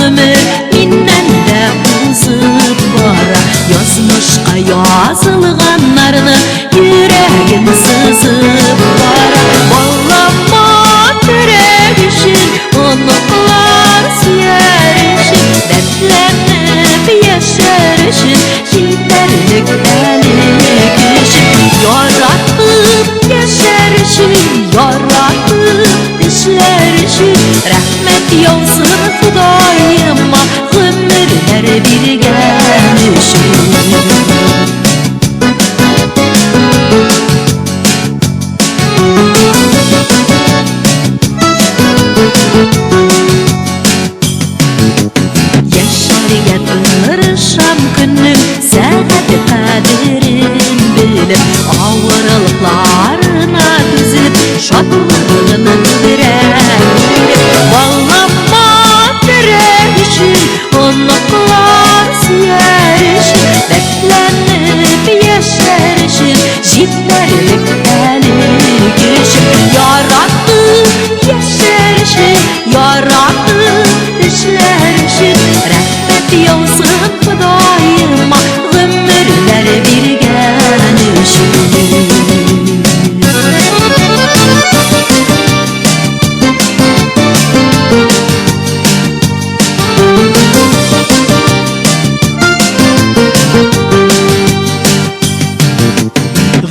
Гомер миннән дә узып бара. Язмышка язылганнарны йөрәгем сызып бара. Балама терәк өчен, оныклар сөяр өчен, дәртләнеп яшәр өчен җитәрлек әле көчем. Яратып яшәр өчен, яратып эшләр өчен, рәхмәт яусын Ходаема гомерләр биргән өчен. Яшәргә тырышам көннең сәгать кадерен белеп, авырлыкларына түзеп, шатлыгын күбрәк күреп. Балама терәк өчен, оныклар сөяр өчен, дәртләнеп яшәр өчен җитәрлек әле көчем. Яратып яшәр өчен, яратып эшләр өчен, рәхмәт яусын Ходаема гомерләр биргән өчен.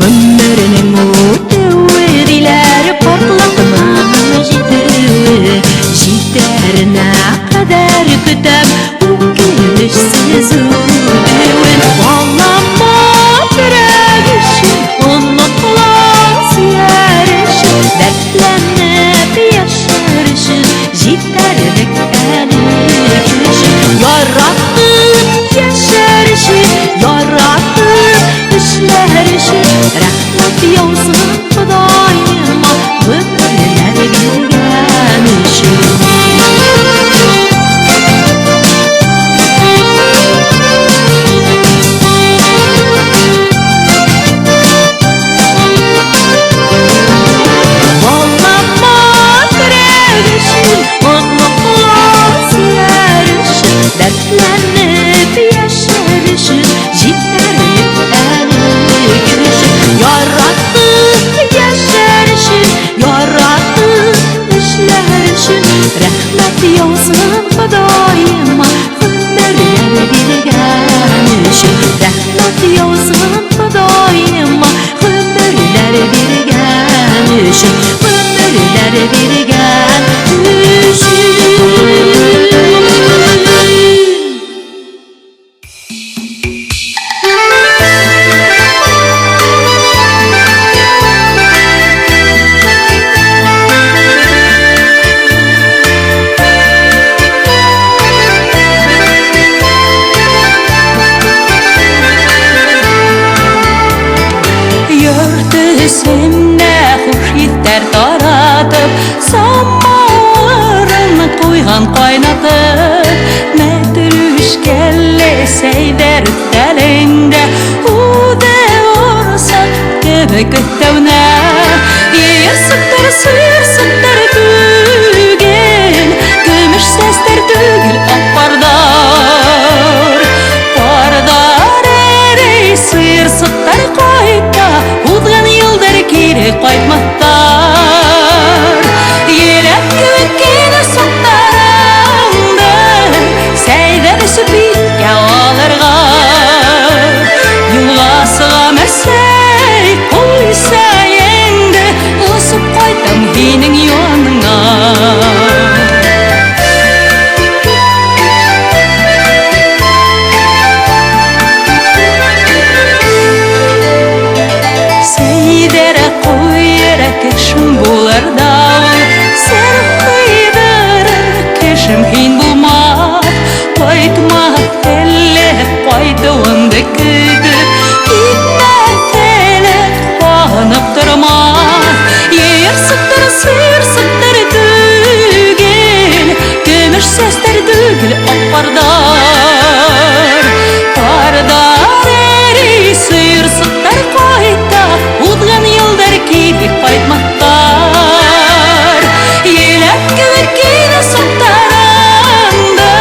Гомернең үтүе диләр, картлыкның җитүе. Җитәренә кадәр көтәм үкенечсез үтүен. Балама терәк өчен, оныклар сөяр өчен, дәртләнеп яшәр өчен җитәрлек әле көчем. Яратып яшәр өчен, яратып эшләр өчен, рәхмәт яусын Ходаема гомерләр биргән өчен. Балама терәк өчен, оныклар сөяр өчен, дәртләнеп яшәр өчен җитәрлек әле көчем. Яратып яшәр өчен, яратып эшләр өчен, рәхмәт яусын Ходаема гомерләр биргән өчен. Рәхмәт яусын Ходаема гомерләр биргән өчен, гомерләр биргән өчен. Йорт өстенә хуш исләр таратып, самавырын куйган кайнатып, мәтрүшкәле сәйдәр өстәлендә, үде орсак кебек өстәүнә. Ерсыктар, сыйрсыктар түгел, көмеш сәстәр түгел, ак пардар. Пардар эри, сыйрсыктар кайта, узган еллар кире кайтмастар. Еләк кебек кенә соктарыңды, сәйдәр эчеп иткә алырга. Юлга сыгам әсәй, куйса инде, осып кайтам һинең яныңа. Сәйдәрә куйыр кешем булыр да ул, сер куйдырыр кешем һин булмас. Кайтмас әле кайтуыңды көтеп, китмәс әле куанып тормас. Ерсыктыр, сыйрсыктыр түгел, көмеш сәстәр түгел, ак пардар. Пардар эри, сыйрсыктар кайта, узган еллар кире кайтмастар. Еләк кебек кенә соктарыңды,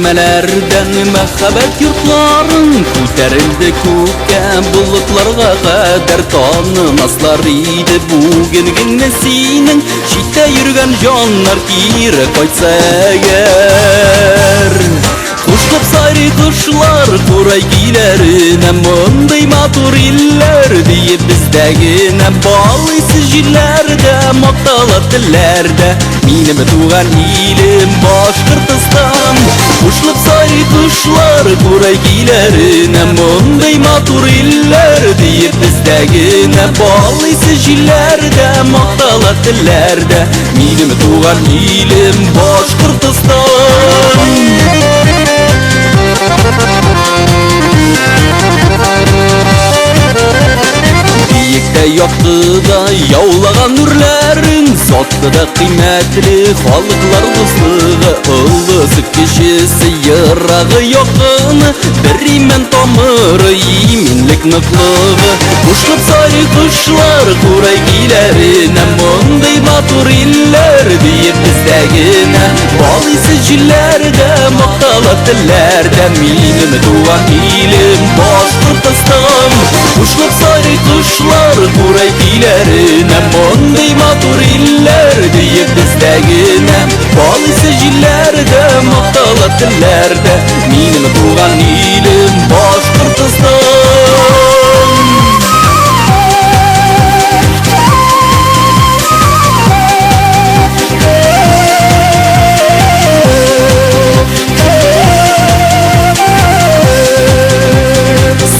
Тирмәләрдән мәхәббәт йортларың күтәрелде күккә, болытларга кадәр. Танымаслар иде бүгенгеңне синең, читтә йөргән җаннар кире кайтса әгәр. Кушылып сайрый кошлар курай көйләренә, мондый матур илләр диеп бездә генә. Бал исе җилләрдә, мактала телләрдә минем туган илем Башкортостан. Кушылып сайрый кошлар курай көйләренә, мондый матур илләр диеп бездә генә. Бал исе җилләрдә, мактала телләрдә минем туган илем Башкортостан. Биектә, яктыда яулаган үрләрен, затлы да кыйммәтле халыклар дуслыгы. Олысы, кечесе, ерагы, якыны, бер имән тамыры, иминлек, ныклыгы. Кушылып сайрый кошлар курай көйләренә, мондый матур илләр диеп бездә генә. Бал исе җилләрдә, мактала телләрдә минем туган илем Башкортостан. Кушылып сайрый кошлар курай көйләренә, мондый матур илләр диеп бездә генә. Бал исе җилләрдә, мактала телләрдә минем туган илем Башкортостан.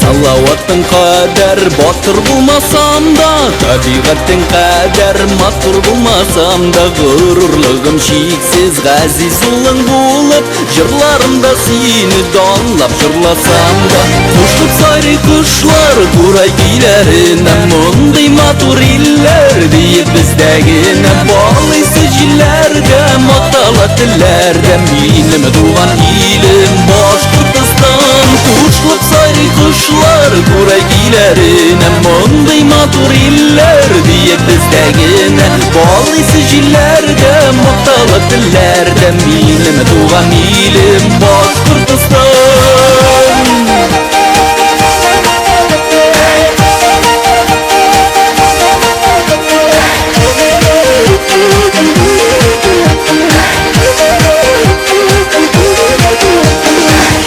Салаваттың кадәр батыр булмасам да, табигатьтең кадәр матур булмасам да, горурлыгым чиксез, газиз улың булып, җырларымда сине данлап җырласам да. Кушылып сайрый кошлар курай көйләренә, мондый матур илләр диеп бездә генә. Бал исе җилләрдә, мактала телләрдә минем туган илем Башкортостан. Кушылып сайрый кошлар курай көйләренә, мондый матур илләр диеп бездә генә. Бал исе җилләрдә, мактала телләрдә минем туган илем Башкортостан.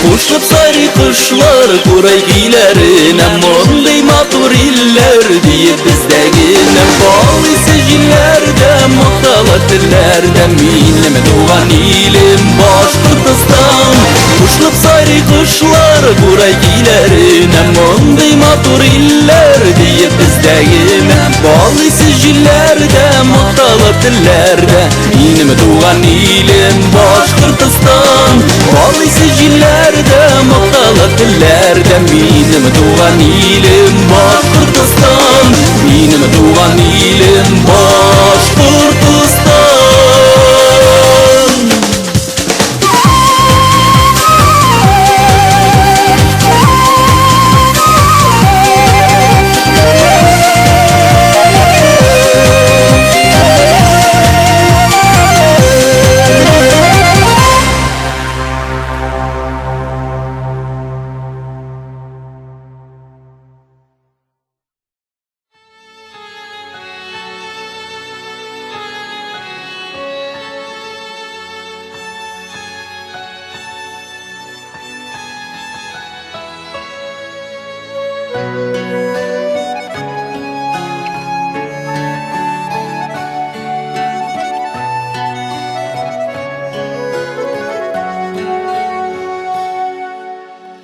Кушылып сайрый кошлар курай көйләренә, мондый матур илләр диеп бездә генә. Бал исе җилләрдә, мактала телләрдә минем туган илем Башкортостан. Кушылып сайрый кошлар курай көйләренә, мондый матур илләр диеп бездә генә. Бал исе җилләрдә, мактала телләрдә минем туган илем Башкортостан. Бал исе җилләрдә, мактала телләрдә минем туган илем Башкортостан. Минем туган илем Башкортостан.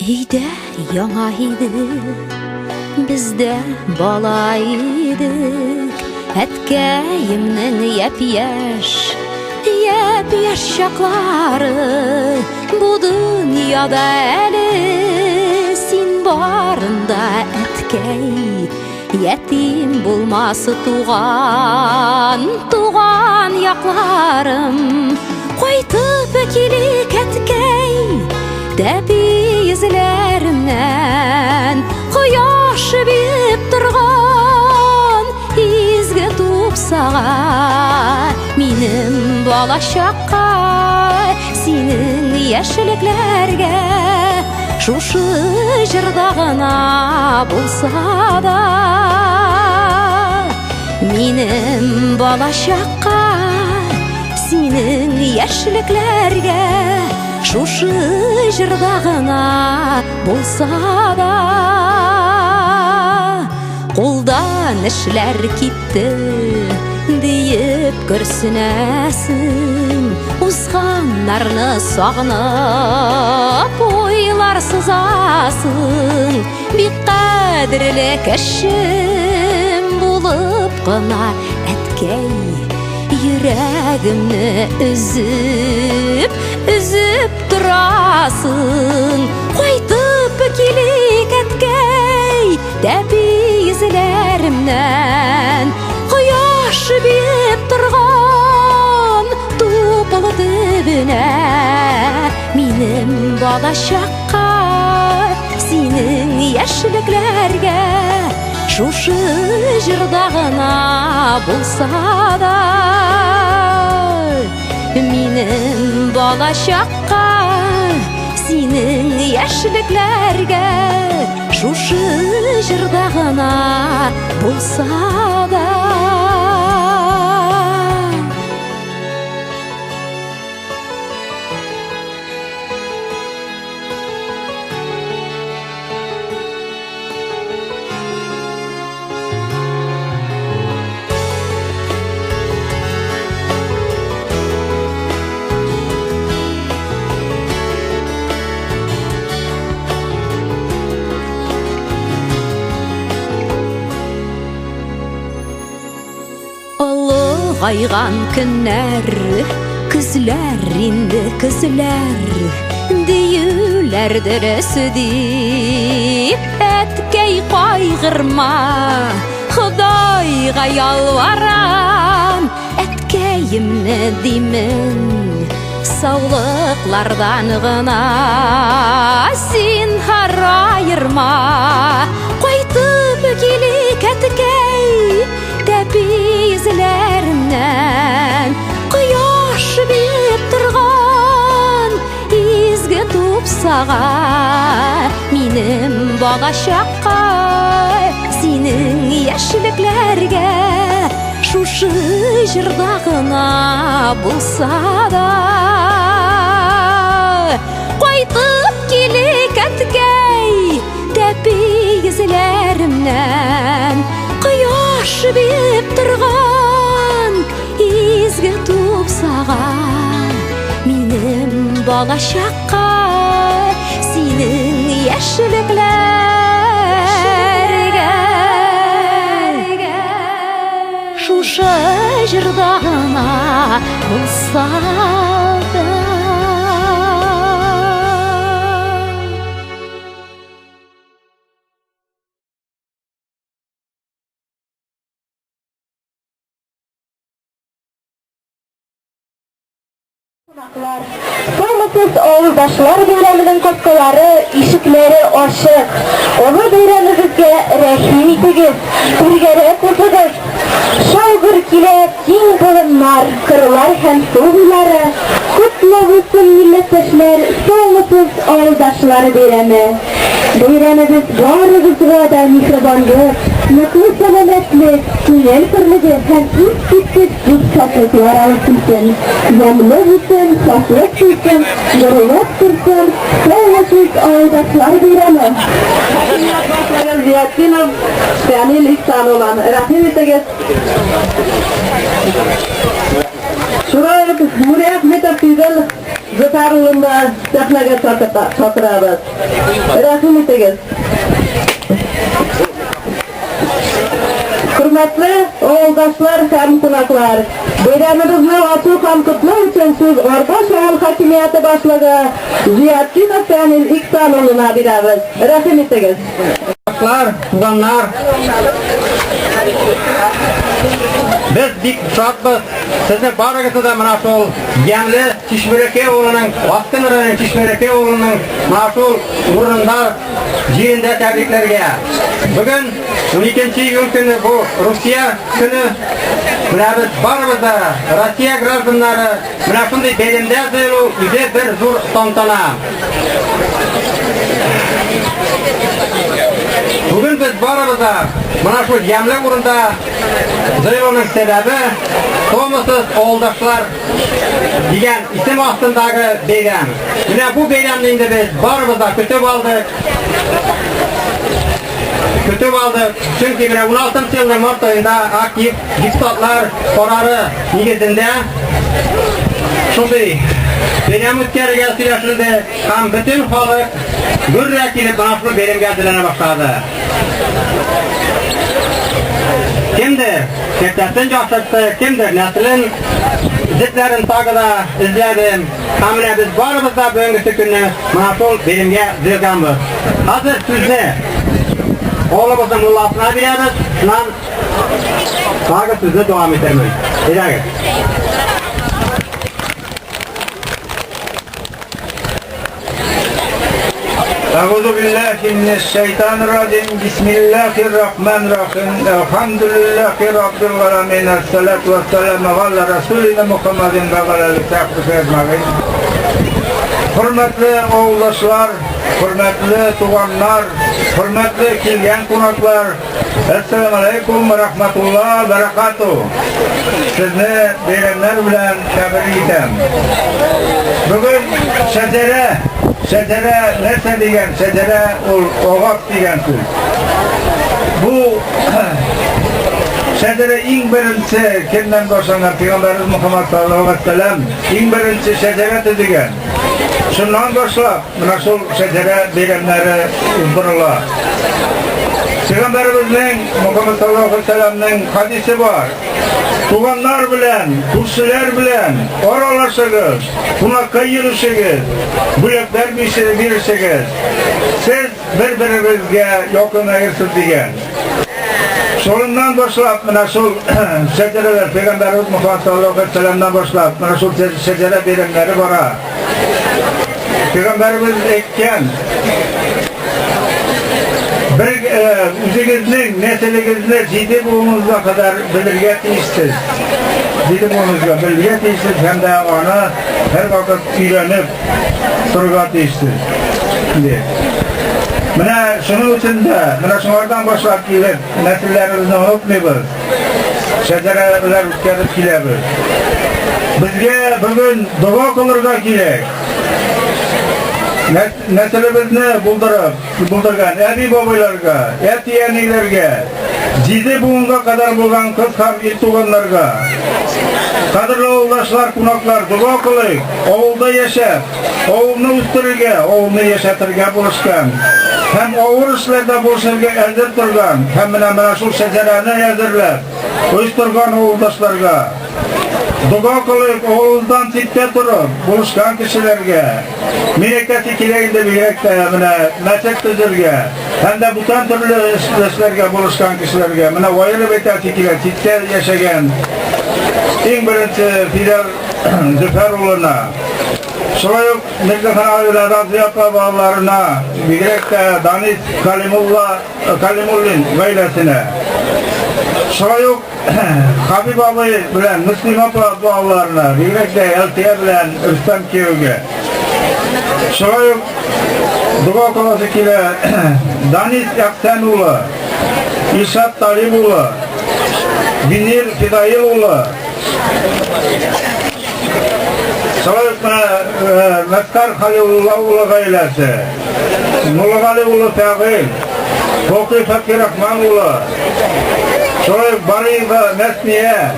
Өйдә яңа иде, бездә бала идек. Әткәемнең япь-яшь, япь-яшь чаклары. Бу дөньяда әле син барында, әткәй, ятим булмас туган, туган якларым. Кайтып килик, әткәй, тәпи эзләремнән кояш биеп торган изге тупсага, минем балачакка, синең яшьлекләргә шушы җырда гына булса да минем балачакка синең яшьлекләргә шушы җырда гына булса да кулдан эшләр китте диеп көрсенәсең узганнарны сагынып уйлар сызасың бик кадерле кешем булып кына әткәй йөрәгемне өзеп өзеп торасың кайтып килик әткәй тәпи эзләремнән кояш биеп торган тупыл төбенә минем балачакка синең яшьлекләргә шушы җырда гына булса да минем балачакка синең яшьлекләргә шушы җырда гына булса да. Олыгайган көннәр, көзләр инде көзләр, диюләр дөрес дип, әткәй кайгырма, Ходайга ялварам, әткәемне димен, саулыклардан гына зинһар аерма. Кайтып килик, әткәй, тәпи эзләремнән кояш биеп торган изге тупсага минем балачакка синең яшьлекләргә шушы җырда гына булса да кайтып килик әткәй тәпи эзләремнән кояш биеп торган изге тупсага минем балачакка синең яшьлекләргә шушы җырда гына булса да. Кунаклар, саумысыз, авылдашлар бәйрәменең капкалары, ишекләре ачык. Олы бәйрәмебезгә рәхим итегез, түргәрәк узыгыз. Шау-гөр килә киң болыннар, кырлар һәм су буйлары. Котлы булсын, милләттәшләр, саумысыз, авылдашлар бәйрәме. Бәйрәмебез барыгызга да миһербанлык, ныклы сәламәтлек, күңел көрлеге һәм искиткеч зур шатлыклар алып килсен. Ямьле булсын, шатлык килсен, горурлык торсын, саумысыз, авылдашлар бәйрәме! Хакимият башлыгы Зиятдинов Фәнил Ихсан улын рәхим итегез. Шулай ук Нуриәхметов Физел Зөфәр улын да сәхнәгә чакырабыз. Рәхим итегез. Хөрмәтле авылдашлар һәм кунаклар, бәйрәмебезне ачу һәм котлау өчен сүз Арбаш авыл хакимияте башлыгы Зиятдинов Фәнил Иксан улына бирәбез. Рәхим итегез. Дуслар, туганнар, без бик шатбыз. Сезне барыгызны да менә шул ямьле Чишмәрәкәй авылының, Аскын районы Чишмәрәкәй авылының менә шул урынында җыенда тәбрикләргә. Бүген 12 июль көне бу Русия көне. Менә без барыбыз да Россия гражданнары менә шундый бәйрәмдә җыелу үзе бер зур тантана. Бүген без барыбыз да менә шул ямьле урында җыелуның сәбәбе Томасыз авылдашлар дигән исем астындагы бәйрәм. Менә бу бәйрәмне инде без барыбыз да көтеп алдык. Көтеп алдык. Чөнки менә 16 елның март аенда актив депутатлар карары нигезендә шундый бәйрәм үткәрергә сөйләшелде һәм бөтен халык гөррә килеп менә шул бәйрәмгә әзерләнә башлады. Кемдер киртәсен яхшыртты, кемдер нәселен, җепләрен тагы да эзләде. Һәм менә без барыбыз да бүгенгесе көнне менә шул биремгә җыелганбыз. Хәзер сүзне авылыбызның мулласына бирәбез, шуннан тагы сүзне дәвам итәрмен. Әйдәгез. أعوذ بالله من الشيطان الرجيم بسم الله الرحمن الرحيم الحمد لله رب العالمين الصلاة والسلام على رسولنا محمد وعلى آله وصحبه أجمعين Хөрмәтле авылдашлар, хөрмәтле туганнар, хөрмәтле килгән кунаклар, Әссәламу алейкум ва рахматулла баракату. Сезне бәйрәмнәр белән тәбрик итәм. Бүген шәҗәрә, шәҗәрә нәрсә дигән? Шәҗәрә ул агач дигән сүз. Бу шәҗәрә иң беренче кемнән башланган? Пәйгамбәребез Мухаммад саллаллаһу алейһи ва сәлләм иң беренче шәҗәрә төзегән. Шуннан башлап Менә шул шәҗәрә бәйрәмнәре уздырыла. Пәйгамбәребезнең Мөхәммәд саллаллаһу алейһи ва сәлләмнең хадисе бар. Туганнар белән, күршеләр белән аралашыгыз, кунакка йөрешегез, бүләкләр бирешегез. Сез бер-берегезгә якынаерсыз дигән. Шуннан башлап, менә шул шәҗәрәләр Пәйгамбәребез Мөхәммәд саллаллаһу алейһи ва сәлләмнән башлап, менә шул шәҗәрә бәйрәмнәре бара. Пәйгамбәребез әйткән, бер үзегезнең нәселегезне җиде буыныңызга кадәр белергә тиешсез. Җиде буыныңызга белергә тиешсез һәм дә аны һәрвакыт өйрәнеп торырга тиешсез. Менә шуның өчен дә, менә шуңардан башлап килеп, нәселләребезне онытмыйбыз. Шәҗәрәләр үткәреп киләбез. Безгә бүген дога кылырга кирәк. Нәселебезне булдырып, булдырган әби-бабайларга, әти-әниләргә, җиде буынга кадәр булган кыз һәм ир туганнарга. Кадерле авылдашлар, кунаклар, дога кылыйк, авылда яшәп, Авылны үстерергә, авылны яшәтергә булышкан һәм авыр эшләрдә булышырга әзер торган һәм менә менә шул шәҗәрәне әзерләп, оештырган авылдашларга, дога кылып, авылдан читтә торып, булышкан кешеләргә, мин әйтәсе килә инде бигрәк тә менә мәчет төзергә һәм дә бүтән төрле эшләргә булышкан кешеләргә, менә аерып әйтәсе килә, читтә яшәгән иң беренче Фидәл Зөфәр улына, шулай ук Мирзахан абый белән Разия апа балаларына, бигрәк тә Данис Калимулла, Калимуллин гаиләсенә. Шулай ук Хабиб абый белән Мөслим апа балаларына, бигрәк тә Әлфия белән Рөстәм кияүгә. Шулай ук дога кыласы килә Данис Әхсән улы, Илшат Талиб улы, Венер Фидаил улы, Шулай ук менә Мәскәр Халиулла улы гаиләсе, Муллагали улы Фәгыйль, Фокый Фәтхирахман улы, шулай ук Бариева Мәсмия,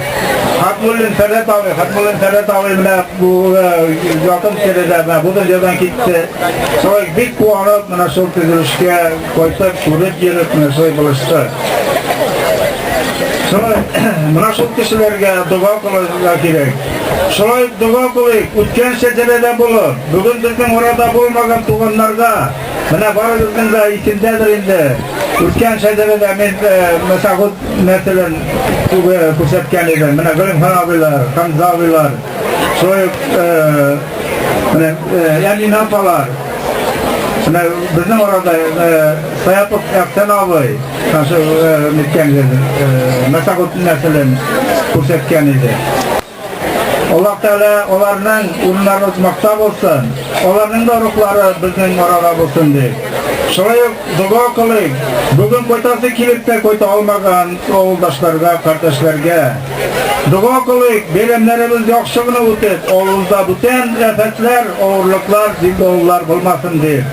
Хатмуллин Фәрәт абый, Хатмуллин Фәрәт абый менә бу якын тирәдә менә бу дөньядан китте. Шулай бик куанып менә шул төзелешкә кайтып, күреп йөреп менә шулай булышты. Шулай, менә шул кешеләргә дога кылырга кирәк. Шулай дога кылыйк, үткән шәҗәрәдә булып, бүген безнең арада булмаган туганнарга, менә барыгызның да исендәдер инде, үткән шәҗәрәдә мин Мәсәгут нәселен күрсәткән идем. Менә Гөлимхан абыйлар, Хамза абыйлар, шулай ук менә Әминә апалар. Менә безнең арада Саяпов Әхсән абый шушы ниткән Мәсәгут нәселен күрсәткән иде. Аллаһ Тәгалә аларның урыннары оҗмахта булсын, аларның да рухлары безнең арада булсын дип. Шулай ук дога кылыйк, бүген кайтасы килеп тә кайта алмаган авылдашларга, кардәшләргә. Дога кылыйк, бәйрәмнәребез яхшы гына үтеп, авылда бүтән афәтләр, авырлыклар, җил-давыллар булмасын дип.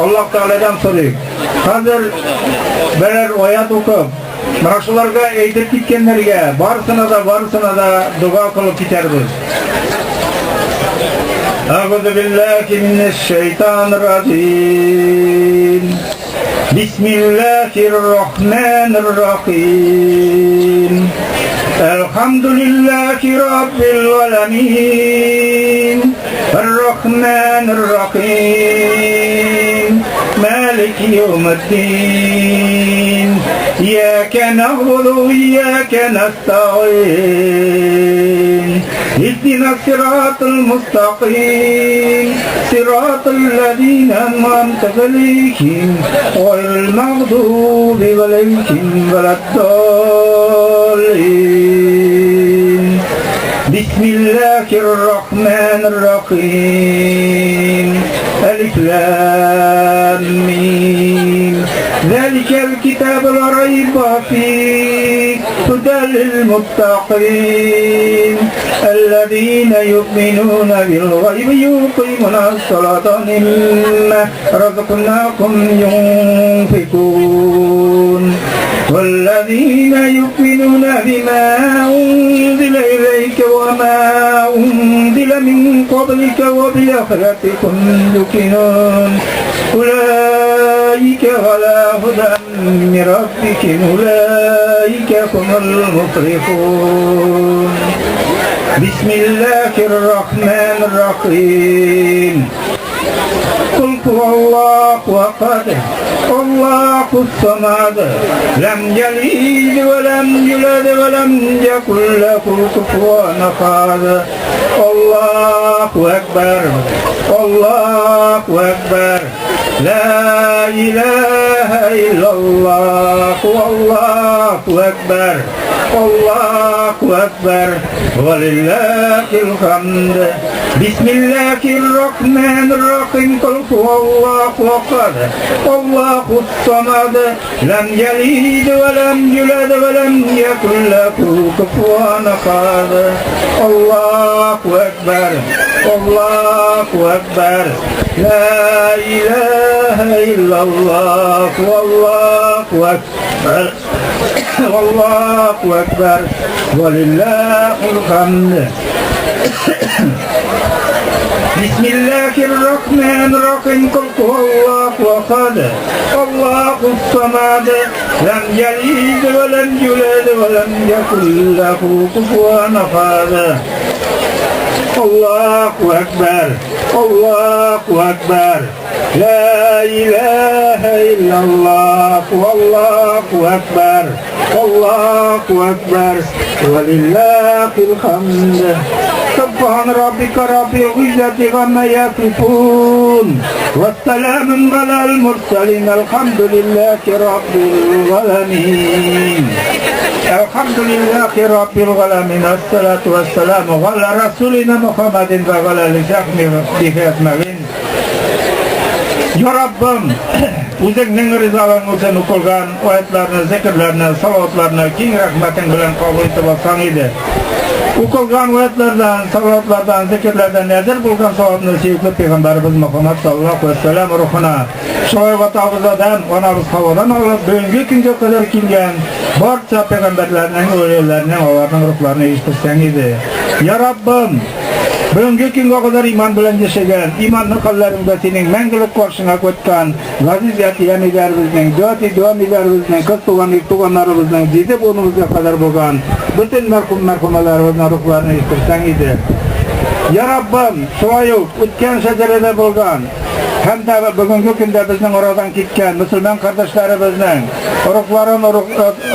Аллаһ Тәгаләдән сорыйк. Хәзер берәр аят укып, Менә шуларга әйтеп киткәннәргә барысына да, барысына да дога кылып китәрбез. Әгъузу биллахи минәш шайтанир раҗим. Бисмиллахир рахманир рахим. Әлхәмдүлилләхи раббил аламин. Ар-Рахманир Рахим. Малики яумиддин. Ияка нагъбуду ва ияка настаин. Ихдина сиратал мустаким. Сиратал лазина ан'амта алейхим. Гайрил магъдуби алейхим валад-даллин. Бисмиллахир рахманир рахим. Әлиф лам мим. Заликәл китабу ла райба фи. Һудал лил муттакин. Аллазина юъминуна бил гайби юкыймуна ас-салата мимма разакнахум юнфикун. والذين يؤمنون بما أنزل إليك وما أنزل من قبلك وبالآخرة هم يوقنون أولئك على هدى من ربهم أولئك هم المفلحون بسم الله الرحمن الرحيم قل هو الله أحد الله الصمد لم يلد ولم يولد ولم يكن له كفوا أحد الله أكبر الله أكبر لا إله إلا الله والله أكبر الله أكبر ولله الحمد بسم الله الرحمن الرحيم قل هو الله أحد الله الصمد لم يلد ولم يولد ولم يكن له كفوا أحد الله أكبر الله أكبر لا إله إلا الله والله أكبر والله أكبر ولله الحمد بسم الله الرحمن الرحيم قل هو الله أحد الله الصمد لم يلد ولم يولد ولم يكن له كفوا أحد الله أكبر الله أكبر لا إله إلا الله والله أكبر الله أكبر ولله الحمد سبحان ربك رب العزة عما يصفون والسلام على المرسلين الحمد لله رب العالمين الحمد لله رب العالمين الصلاة والسلام على رسولنا محمد وعلى آله وصحبه أجمعين Ya Rabbim, үзеңнең ризалыгың өчен укылган аятларны, зикерләрне, салаватларны киң рәхмәтең белән кабул итеп алсаң иде. Укылган аятлардан, салаватлардан, зикерләрдән нәзер булган савапны сөекле пәйгамбәребез Мөхәммәд саллаллаһу алейһи ва сәлләм рухына, шулай ук атабыз Адәм, анабыз Хавадан алып, бүгенге көнгә кадәр килгән барча пәйгамбәрләрнең, әүлияләрнең, аларның рухларына ирештерсәң иде. Я Раббым, Бүгенге көнгә кадәр иман белән яшәгән, иманлы хәлләрендә синең мәңгелек каршыңа кайткан газиз әти-әниләребезнең, дәти-дәниләребезнең, кыз туган, ир туганнарыбызның җиде буыныбызга кадәр булган бөтен мәрхүм-мәрхүмәләребезнең рухларын ирештерсәң иде. Я Раббым, шулай ук үткән шәҗәрәдә булган һәм дә бүгенге көндә безнең арадан киткән мөселман кардәшләребезнең рухларын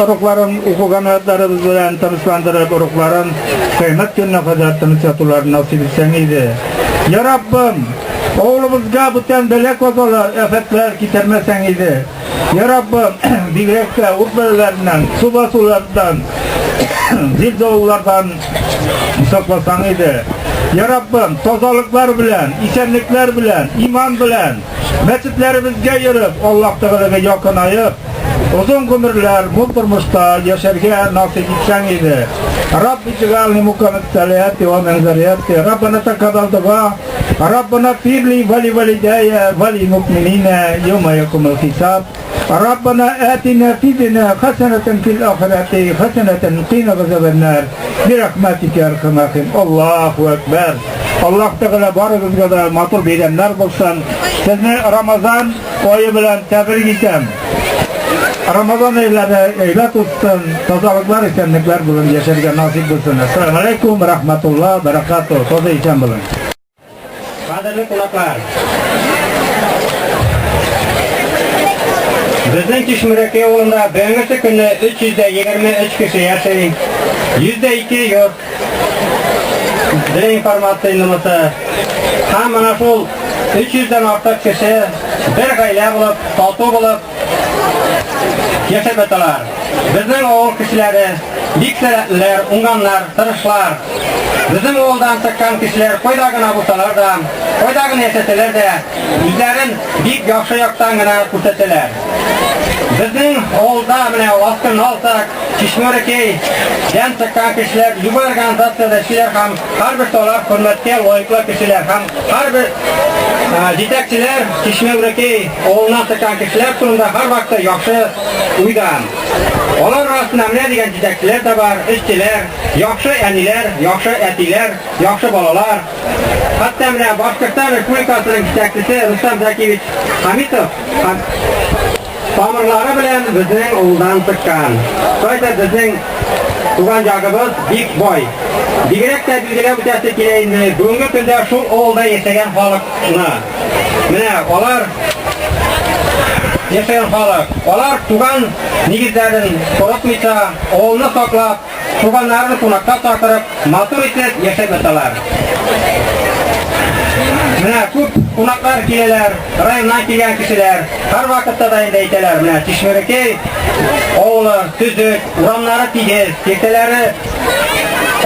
рухларын укыган аятларыбыз белән тынычландырып, рухларын Кыямәт көненә кадәр тыныч ятуларын насыйп итсәң иде. Я Раббым, Авылыбызга бүтән бәла-казалар, афәтләр китермәсәң иде. Я Раббым, бигрәк тә ут бәлаләреннән, су басулардан, зил-давыллардан сакласаң иде. Я Раббым, тазалыклар белән, исәнлекләр белән, иман белән мәчетләребезгә йөреп, Аллаһ Тәгаләгә якынаеп, озын гомерләр, мул тормышта яшәргә насыйп итсәң иде. Рабби җигални мукаммәт ва мин зарияти. Раббана такаббал дуа. Раббана фирли ва ли валидая ва ли муъминина яума якумул хисаб. Раббана атина фид дуня хасанатан фил ахирати хасанатан кина газабаннар. Бирахматика я архамар рахим. Аллаһу акбар. Аллаһ Тәгалә барыгызга да матур бәйрәмнәр булсын. Сезне Рамазан ае белән тәбрик итәм. Рамазан айлары әйбәт узсын, тазалыклар, исәнлекләр белән яшәргә насыйп булсын. Ассаламу алейкум, рахматулла, баракату. Таза исән булың. Кадерле кунаклар! Безнең Кишмерәкәй авылында бүгенге көнне 323 кеше яши. 102 йорт. Для информации намысы. Һәм менә шул 300 дән артык кеше бер гаилә булып, тату булып яшәп яталар. Безнең авыл кешеләре бик сәләтлеләр, уңганнар, тырышлар. Безнең авылдан чыккан кешеләр кайда гына булсалар да, кайда гына яшәсәләр дә, үзләрен бик яхшы яктан гына күрсәтәләр. Безнең авылда менә Аскын алсак, Чишмәрекәй дән чыккан кешеләр, любой организациядә эшлиләр һәм һәрберсе алар хөрмәткә лаеклы кешеләр һәм һәрбер җитәкчеләр Чишмәүрекәй авылыннан чыккан кешеләр турында һәрвакыт яхшы уйда. Алар арасында менә дигән җитәкчеләр дә бар, эшчеләр, яхшы әниләр, яхшы әтиләр, яхшы балалар. Хәтта менә Башкортстан Республикасының җитәкчесе Рөстәм Зәкиевич Хамитов Тамырлары белән безнең авылдан чыккан. Шулай да безнең туган ягыбыз бик бай. Бигрәк тә билгеләп үтәсе килә инде бүгенге көндә шул авылда яшәгән халыкны. Менә алар яшәгән халык. Алар туган нигезләрен корытмыйча, авылны саклап, туганнарын кунакка чакырып, матур итеп яшәп яталар. Менә күп кунаклар киләләр, районнан килгән кешеләр. Һәрвакытта да инде әйтәләр, менә Чишмерекәй авылы төзек, урамнары тигез, киртәләре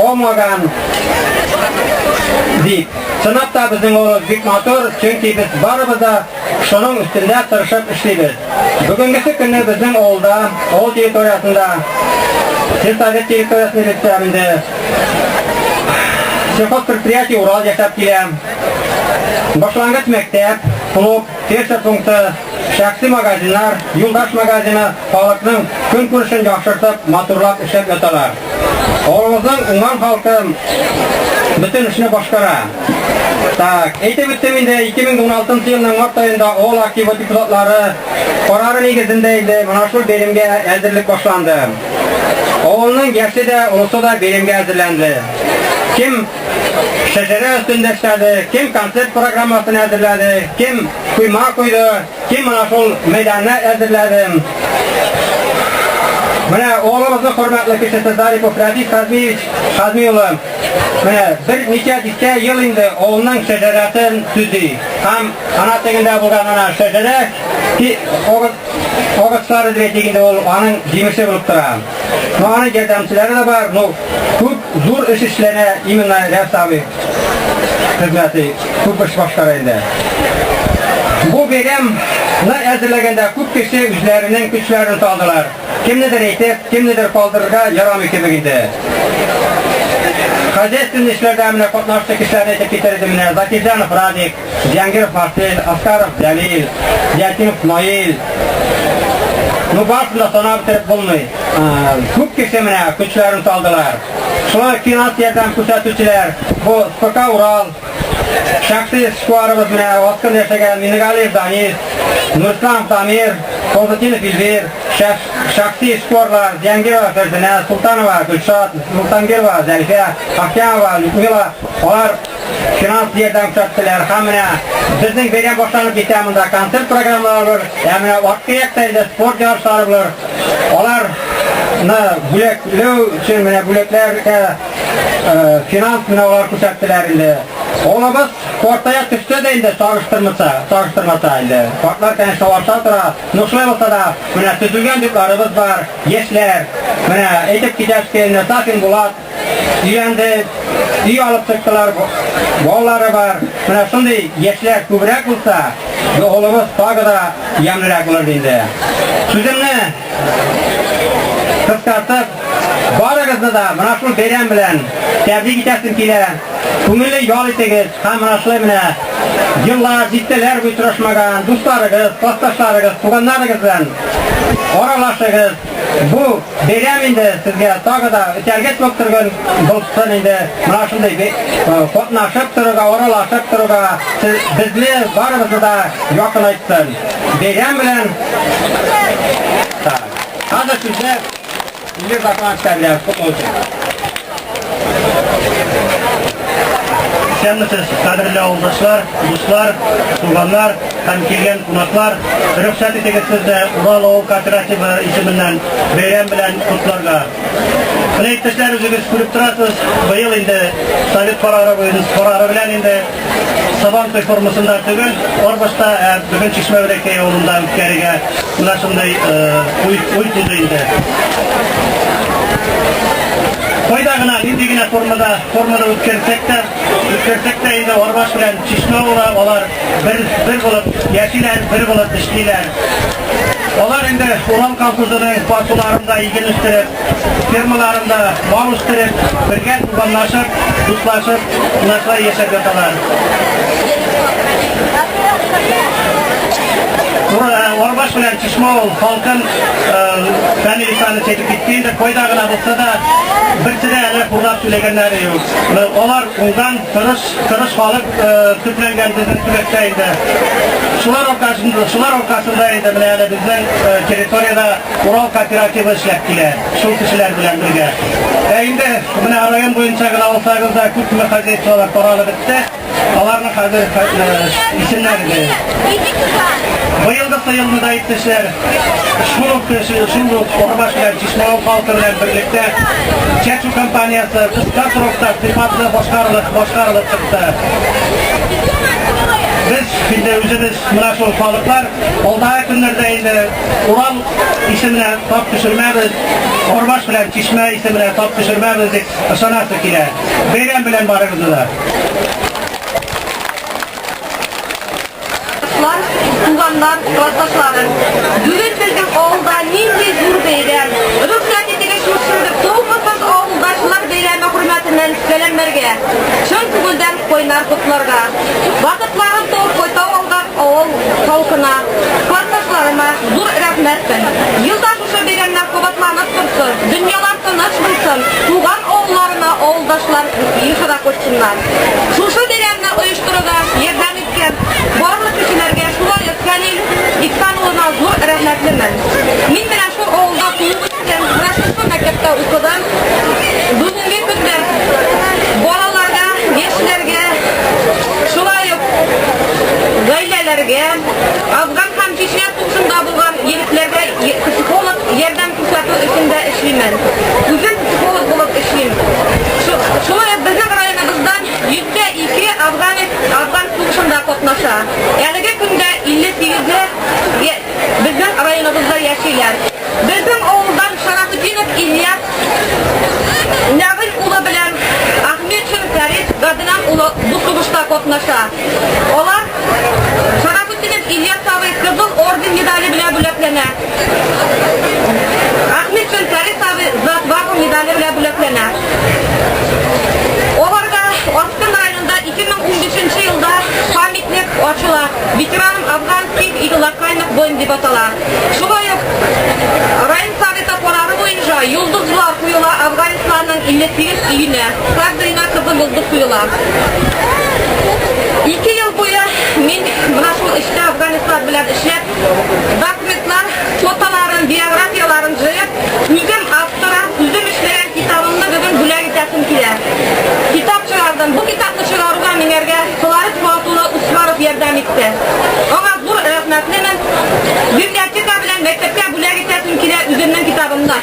алмаган дип. Чынлап та безнең авылыбыз бик матур, чөнки без барыбыз да шуның өстендә тырышып эшлибез. Бүгенгесе көнне безнең авылда, авыл территориясендә, сельсовет территориясендә әйтсәм инде, сельхозпредприятие Урал яшәп килә. Башлангыч мәктәп, клуб, фельдшер пункты, шәхси магазиннар, юлдаш магазины халыкның көнкүрешен яхшыртып, матурлап эшләп яталар. Авылыбызның уңган халкы бөтен эшне башкара. Так, әйтеп үттем инде, 2016 елның март аенда авыл активы депутатлары карары нигезендә инде менә шул бәйрәмгә әзерлек башланды. Авылның яше дә, олысы да бәйрәмгә әзерләнде. Кем шәҗәрә өстендә эшләде, кем концерт программасын әзерләде, кем койма койды, кем менә шул мәйданны әзерләде. Менә авылыбызның хөрмәтле кешесе Зарипов Рәдиф Хазмиевич Хазми улы менә берничә дистә ел инде авылның шәҗәрәсен төзи. Һәм ана тегендә булган ана шәҗәрә агачлары дип әйтик инде ул аның җимеше булып тора. Ну, аның ярдәмчеләре дә бар, ну, күп зур эш эшләнә именно Рәфис абый хезмәте күп эш башкара инде. Бу бәйрәмне әзерләгәндә күп кеше үзләренең көчләрен салдылар. Кемнедер әйтеп, кемнедер калдырырга ярамый кебек инде. Хозяйственный эшләрдә менә катнашучы кешеләрне әйтеп китәр идем менә Закирҗанов Радик, Җангиров Марсель, Аскаров Җәлил, Зиятдинов Наил. Ну, барысын да санап бетереп булмый. Күп кеше менә көчләрен салдылар. Шулай ук финанс ярдәм күрсәтүчеләр, бу СПК Урал, шәхси эшкуарыбыз менә Аскын яшәгән Минегалиев Данис, Нурисламов Дамир, Фазлетдинов Илвир, шәхси эшкуарлар Зиангирова Фәрзинә, Султанова Гөлшат, Султангирова Зәлифә, Ахтямова Людмила, алар финанс ярдәм күрсәттеләр. Һәм менә безнең бәйрәм башланып китә, монда концерт программалары булыр, ә менә арткы якта инде спорт ярышлары булыр. Аларны бүләкләү өчен менә бүләкләргә финанс менә алар күрсәттеләр инде. Авылыбыз картая төшсә дә инде чагыштырмаса, чагыштырмаса инде. Картлар, конечно, арта тора. Но шулай булса да, менә төзелгән йортларыбыз бар, яшьләр. Менә әйтеп китәсе, менә Сафин Булат өйләнде, өй алып чыктылар, балалары бар. Менә шундый яшьләр күбрәк булса, авылыбыз тагы да ямьлерәк булыр инде. Сүземне кыскартып, барыгызны да менә шул бәйрәм белән тәбрик итәсем килә. Күңелле ял итегез һәм менә шулай менә еллар, дистәләр буе очрашмаган дусларыгыз, классташларыгыз, туганнарыгыз белән аралашыгыз. Бу бәйрәм инде сезгә тагы да этәргеч булып торган булсын инде. Менә шундый катнашып торырга, аралашып торырга безне барыбызны да якынайтсын. Бәйрәм белән. Хәзер сүзне Илмир Закановичка бирәбез. Котлау өчен. Исәнмесез, кадерле авылдашлар, дуслар, туганнар һәм килгән кунаклар. Рөхсәт итегез сезне Урал авыл кооперативы исеменнән бәйрәм белән котларга. Менә иптәшләр үзегез күреп торасыз, быел инде совет карары буенча карары белән инде Сабан туй формасында түгел, Орбашта, ә бүген Чишмә Бәләкәй авылында үткәрергә менә шундый уй, уй туды инде. Кайда гына, нинди генә формада, формада үткәрсәк тә, үткәрсәк тә инде Орбаш белән Чишмә авылы алар бер, бер булып яшиләр, бер булып эшлиләр. Алар инде Урал колхозының басуларында иген үстереп, фермаларында мал үстереп, бергә туганлашып, дуслашып, менә шулай яшәп яталар. Орбаш белән Чишмә авыл халкын Фәнил Исанович әйтеп китте инде, кайда гына булса да, берсе дә әле хурлап сөйләгәннәре юк. Алар уңган, тырыш, тырыш халык төпләнгән безнең төбәктә инде. Шулар аркасында, шулар аркасында инде менә әле безнең территориядә Урал кооперативы эшләп килә, шул кешеләр белән бергә. Ә инде менә район буенча гына алсагыз да, күпме хозяйстволар таралып бетте, аларның хәзер исемнәре дә юк. Быелгысы елны да иптәшләр, шул ук кеше, шул ук Орбаш белән Чишмә авыл халкы белән берлектә чәчү кампаниясе кыска срокта сыйфатлы башкарылып, башкарылып чыкты. Без инде үзебез менә шул халыклар алдагы көннәрдә инде Урал исеменә тап төшермәбез, Орбаш белән Чишмә исеменә тап төшермәбез дип ышанасы килә. Бәйрәм белән барыгызны да! Дуслар, туганнар, классташларым, бүген безнең авылда нинди зур бәйрәм! Рөхсәт итегез шушындый тулмысыз авылдашлар бәйрәме хөрмәтеннән сәламләргә, чын күңелдән кайнар котларга. Вакытларын табып кайта алган авыл халкына, классташларыма зур рәхмәтмен. Ел да шушы бәйрәмнәр кабатланып торсын, дөньялар тыныч булсын, туган авылларына авылдашлар ешрак кайтсыннар. Шушы бәйрәмне оештыруда ярдәм иткән барлык кешеләргә, шулай ук Фәнил Иксан улына зур рәхмәтлемен. Мин менә шул авылда туып үстем, менә шушы мәктәптә укыдым. Бүгенге көндә балаларга, яшьләргә, шулай ук гаиләләргә, Афган һәм Чечня сугышында булган егетләргә психолог ярдәм күрсәтү эшендә эшлимен. Үзем психолог булып эшлим. Шулай ук безнең районыбыздан 102 афганец Афган сугышында катнаша. Әлеге көндә 58-е безнең районыбызда яшиләр. Безнең авылдан Шарафетдинов Ильяс Нәгыйм улы белән Ахметшин Фәрит Гаднан улы бу сугышта катнаша. Алар Шарафетдинов Ильяс абый Кызыл орден медале белән бүләкләнә. Ахметшин Фәрит абый За отвагу медале белән бүләкләнә. Аларга Аскын районында 2015 елда памятник ачыла. Ветеранам афганских и локальных войн дип атала. Шулай ук район советы карары буенча йолдызлар куела Афганистанның 58 өенә. Каждыйына кызыл йолдыз куела. Ике ел буе мин менә шул эштә афганецлар белән эшләп, документлар, фотоларын, биографияларын җыеп, үзем авторы, үзем эшләгән китабымны бүген бүләк итәсем килә. Китап чыгардым. Бу китапны чыгаруга миңәргә Фларид Фоат улы Усманов ярдәм итте. Аңа зур рәхмәтлемен. Библиотека белән мәктәпкә бүләк итәсем килә үземнең китабымны.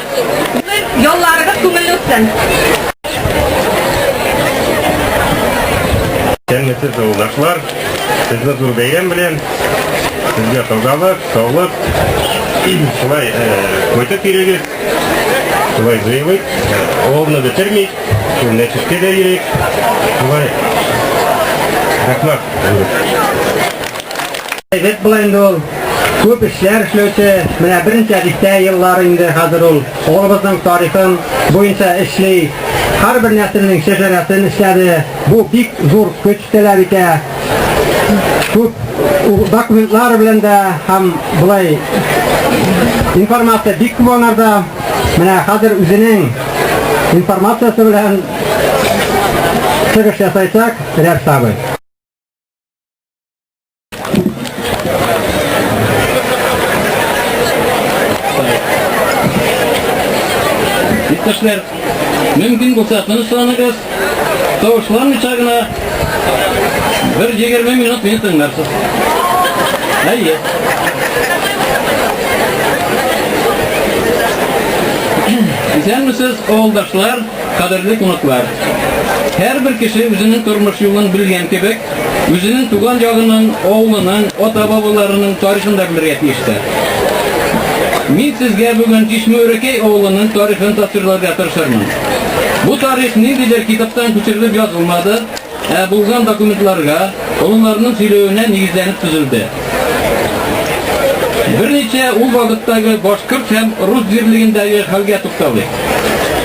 Бүген ялларыгыз күңелле үтсен. Исәнмесез, авылдашлар! Сезне зур бәйрәм белән! Сезгә тазалык, саулык, шулай кайтып йөрегез, шулай җыелыйк, авылны бетермик, шул мәчеткә дә йөрик, шулай. Рәхмәт. Әйбәт була инде ул. Күп эшләр эшләүче, менә берничә дистә еллар инде хәзер ул авылыбызның тарихын буенча эшли. Һәрбер нәселнең шәҗәрәсен эшләде. Бу бик зур көч таләп итә. Күп документлар белән дә һәм болай информация бик күп анарда. Менә хәзер үзенең информациясе белән чыгыш ясаячак Рәфис абый. Иптәшләр, мөмкин булса тынычланыгыз, тавышланмыйча гына бер 20 минут мине тыңларсыз. Әйе. Исәнмесез, авылдашлар, кадерле кунаклар. Һәрбер кеше үзенең тормыш юлын белгән кебек, Үзенең туган ягының, авылының, ата-бабаларының тарихын да белергә тиештер. Мин сезгә бүген Чишмәүрәкәй авылының тарихын тасвирларга тырышырмын. Бу тарих ниндидер китаптан күчерелеп язылмады, ә булган документларга, олыларның сөйләвенә нигезләнеп төзелде. Берничә ул вакыттагы башкорт һәм рус җирлегендәге хәлгә тукталыйк.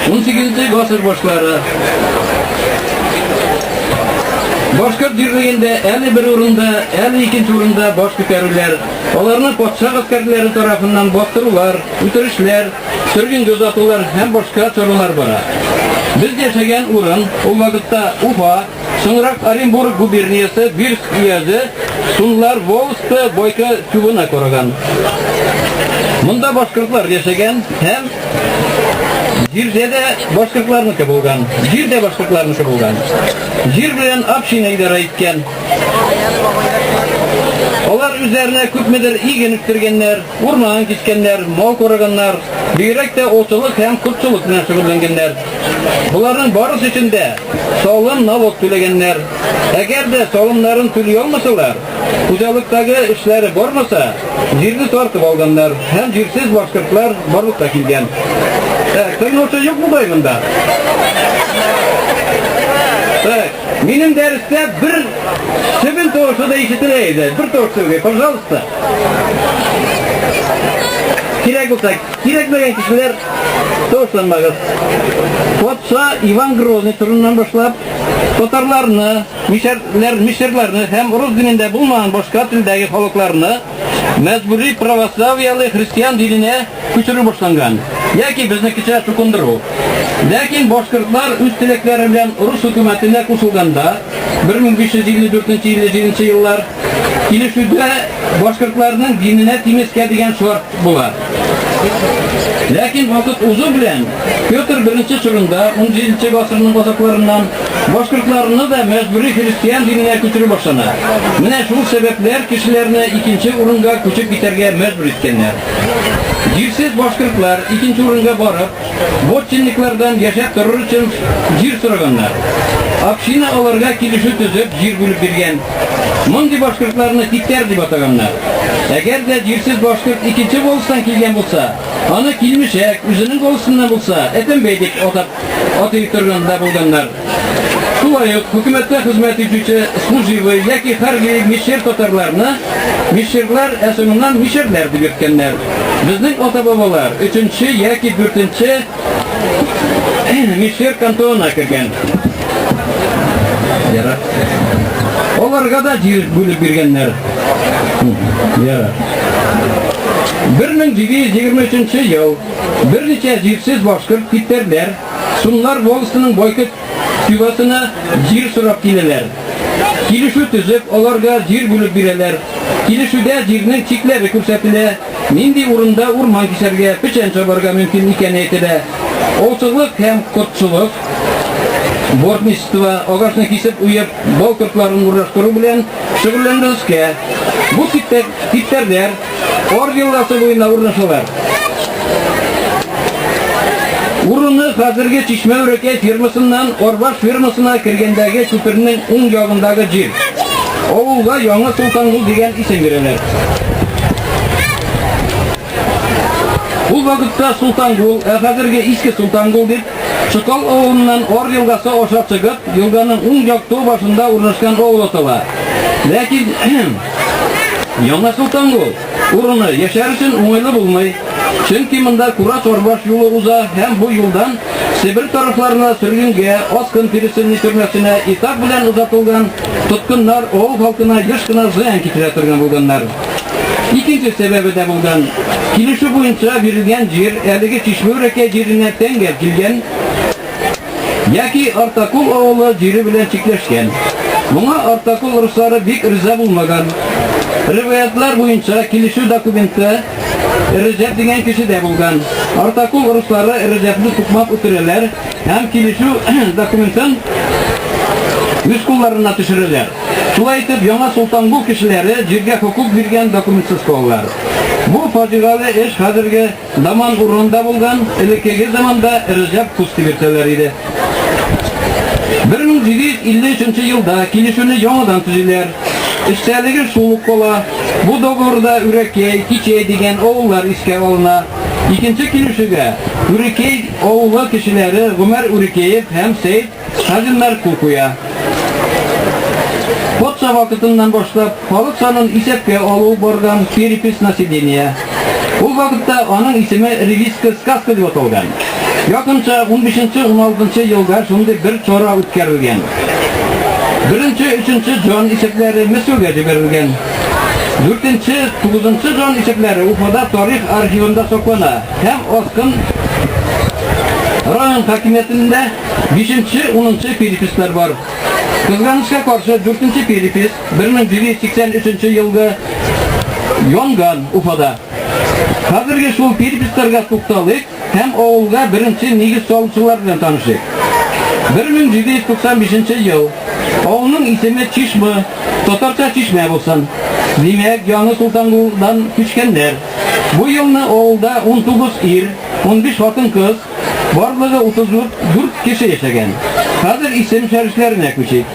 18 гасыр башлары. Башкорт җирлегендә әле бер урында, әле икенче урында баш күтәрүләр, аларны патша гаскәрләре тарафыннан бастырулар, үтерешләр, сөргенгә озатулар һәм башка чаралар бара. Без яшәгән урын ул вакытта Уфа, соңрак Оренбург губерниясе, Бирск өязе, Сунлар волосты Бойко тюбына караган. Монда башкортлар яшәгән һәм Җирдә дә башкортларныкы булган. Җир дә башкортларныкы булган. Җир белән община идарә иткән. Алар үзләренә күпмедер иген үстергәннәр, урман кискәннәр, мал караганнар, бигрәк тә аучылык һәм кортчылык белән шөгыльләнгәннәр. Боларның барысы өчен дә салым, налог түләгәннәр. Әгәр дә салымнарын түли алмасалар, Хуҗалыктагы эшләре бармаса, җирне тартып алганнар һәм җирсез башкортлар барлыкка килгән. Так, тыңлаучы юк бугай монда. Так, минем дәрестә бер чебен тавышы да ишетелә иде. Бер тавыш түгел, пожалуйста. Кирәк булса, кирәкмәгән кешеләр тавышланмагыз. Патша Иван Грозный турыннан башлап, татарларны, Мишәрләр, мишәрләрне һәм рус динендә булмаган башка телдәге халыкларны мәҗбүри православияле христиан диненә күчерү башланган, яки безнекечә чукындыру. Ләкин башкортлар үз теләкләре белән рус хөкүмәтенә кушылганда, 1554-57 еллар, килешүдә башкортларның диненә тимәскә дигән шарт була. Ләкин вакыт узу белән Петр I чорында, 17 гасырның азакларыннан, башкортларны да мәҗбүри христиан диненә күчерү башлана. Менә шул сәбәпләр кешеләрне икенче урынга күчеп китәргә мәҗбүр иткәннәр. Җирсез башкортлар икенче урынга барып, вотчинниклардан яшәп торыр өчен җир сораганнар. Община аларга килешү төзеп, җир бүлеп биргән. Мондый башкортларны типтәр дип атаганнар. Әгәр дә җирсез башкорт икенче волостьтан килгән булса, аны килмешәк, үзенең волостеннан булса, Әтәмбәй дип атап атый торган да булганнар. Шулай ук хөкүмәттә хезмәт итүче служивый яки хәрби мишер татарларны мишерлар, ә соңыннан мишәрләр дип йөрткәннәр. Безнең ата-бабалар өченче яки дүртенче мишер кантонына кергән. Ярар. Аларга да җир бүлеп биргәннәр. Ярар. 1723 ел берничә җирсез башкорт типтәрләр Сунлар волостының Бойко тюбасына җир сорап киләләр. Килешү төзеп, аларга җир бүлеп бирәләр. Килешүдә җирнең чикләре күрсәтелә, нинди урында урман кисәргә, печән чабарга мөмкин икәне әйтелә. Аучылык һәм кортчылык, бортничество, агачны кисеп уеп, бал кортларын урнаштыру белән шөгыльләндерүскә. Бу типтәрләр Ор елгасы буена урнашалар. Урыны хәзерге Чишмә Үрәкәй фермасыннан Арбаш фермасына кергәндәге күпернең уң ягындагы җир. Авылга Яңа Солтангул дигән исем бирәләр. Ул вакытта Солтангул, ә хәзерге Иске Солтангул дип, Чокал авылыннан Ор елгасы аша чыгып, елганың уң як тау башында урнашкан авыл атала. Ләкин Яңа Солтангул урыны яшәр өчен уңайлы булмый. Чөнки монда Курас-Орбаш юлы уза һәм бу юлдан Себер тарафларына сөргенгә, Аскын пересыльный төрмәсенә этап белән озатылган тоткыннар авыл халкына еш кына зыян китерә торган булганнар. Икенче сәбәбе дә булган. Килешү буенча бирелгән җир әлеге Чишмә-Үрәкәй җиренә тәңгәл килгән яки Артакул авылы җире белән чикләшкән. Моңа Артакул руслары бик риза булмаган. Риваятлар буенча килешү документы Рәҗәп дигән кешедә булган. Артакул руслары Рәҗәпне тукмап үтерәләр һәм килешү документын үз кулларына төшерәләр. Шулай итеп, Яңа Солтангул кешеләре җиргә хокук биргән документсыз калалар. Бу фаҗигале эш хәзерге Даман урынында булган, элеккеге заманда Рәҗәп кус дип йөртәләр иде. 1753 елда килешүне яңадан төзиләр. Эчтәлеге шул ук кала. Бу договорда Үрәкәй, Кичәй дигән авыллар искә алына. Икенче килешүгә Үрекәй авылы кешеләре Гомәр Үрекәев һәм Сәет Сталиннар кул куя. Патша вакытыннан башлап халык санын исәпкә алу барган перепись населения. Ул вакытта аның исеме Ревизская сказка дип аталган. Якынча 15-16 елда шундый бер чара үткәрелгән. Беренче, өченче җан исәпләре Мәскәүгә җибәрелгән. Дүртенче, тугызынчы җан исәпләре Уфада тарих архивында саклана һәм Аскын район хакимиятендә Бишенче, унынчы перепислар бар. Кызганычка каршы, дүртенче перепись 1783 елгы янган Уфада. Хәзерге шул переписларга тукталыйк һәм авылга беренче нигез салучылар белән танышыйк. 1795 ел. Авылның исеме Чишмы, татарча Чишмә булсын. Димәк, Яңы Солтангулдан күчкәннәр. Бу елны авылда 19 ир, 15 хатын-кыз, Барлыгы 34 кеше яшәгән. Хәзер исем шәрешләренә күчик.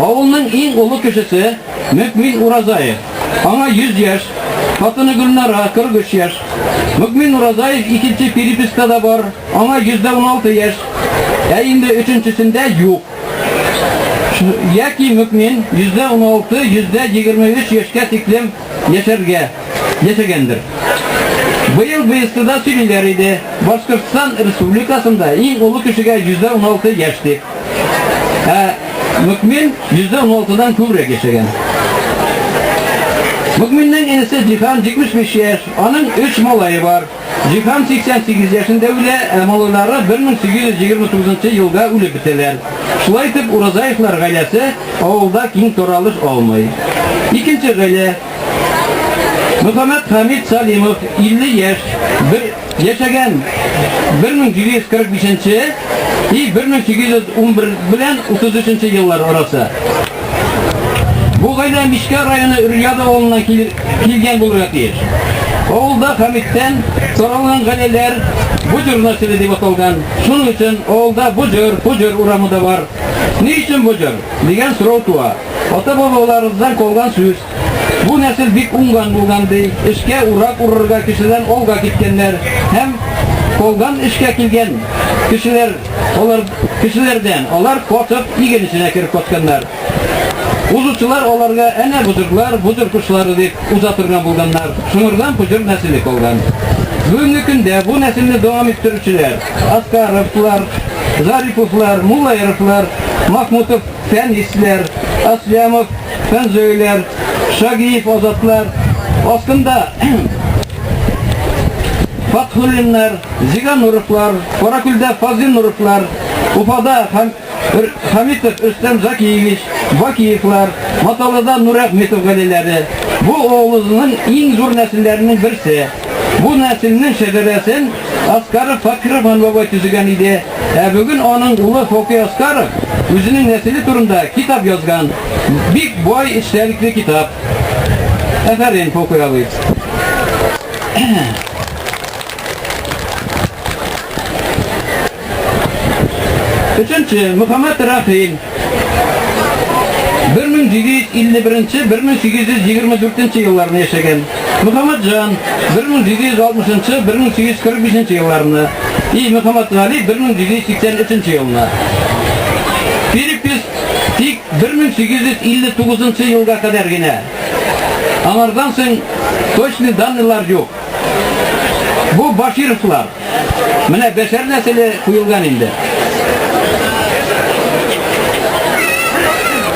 Авылның иң олы кешесе Мөкмин Уразаев. Аңа 100 яшь, хатыны Гөлнара 43 яшь. Мөкмин Уразаев икенче переписка да бар, аңа 116 яшь. Ә инде өченчесендә юк. Яки Мөкмин 116, 123 яшькә тиклем яшәргә яшәгәндер. Быел БСТда сөйлиләр иде, Башкортстан Республикасында иң олы кешегә 116 яшь дип. Ә Мөкмин 116-дан күбрәк яшәгән. Мөкминнең энесе Җиһан 75 яшь, аның 3 малае бар. Җиһан 88 яшендә үлә, ә малайлары 1829 елда үлеп бетәләр. Шулай итеп, Уразаевлар гаиләсе авылда киң таралыш алмый. Икенче гаилә. Мөхәммәт Хәмид Салимов, 50 яшь, бер яшәгән 1745 и 1811 белән 33 еллар арасы. Бу гаилә Мишкә районы Өрьяда авылыннан килгән булырга тиеш. Авылда Хәмиттән таралган гаиләләр Буҗыр нәселе дип аталган. Шуның өчен авылда Буҗыр, Пуҗыр урамы да бар. Ни өчен Буҗыр? дигән сорау туа. Ата-бабаларыбыздан калган сүз. Бу нәсел бик уңган булган ди. Эшкә урак урырга кешедән алга киткәннәр һәм калган эшкә килгән кешеләр алар кешеләрдән алар катып иген эченә кереп катканнар. Узучылар аларга әнә бузырлар, бузыр кошлары дип уза торган булганнар. Шуңардан пуҗыр нәселе калган. Бүгенге көндә бу нәселне дәвам иттерүчеләр Аскаровлар, Зариповлар, Муллаеровлар, Махмутов Фәнисләр, Аслямов Фәнзөйләр, Шагиев Азатлар, Аскында Фатхуллиннар, Зигануровлар, Каракүлдә Фазлинуровлар, Уфада Хәмитов Рөстәм Закиевич, Бакиевлар, Маталыда Нурәхметов гаиләләре. Бу авылыбызның иң зур нәселләренең берсе. Бу нәселнең шәҗәрәсен Аскаров Фәхрихан бабай төзегән иде. Ә бүген аның улы Фокый Аскаров үзенең нәселе турында китап язган. Бик бай эчтәлекле китап. Афәрин, Фокый абый. Өченче, Мөхәммәт Рәхим. 1751-1824 елларны яшәгән. Мөхәммәтҗан 1760-1845 елларны и Мөхәммәтгали 1783 елны. Перепись тик 1859 елга кадәр генә. Аңардан соң точный данныйлар юк. Бу Башировлар. Менә Бәшәр нәселе куелган инде.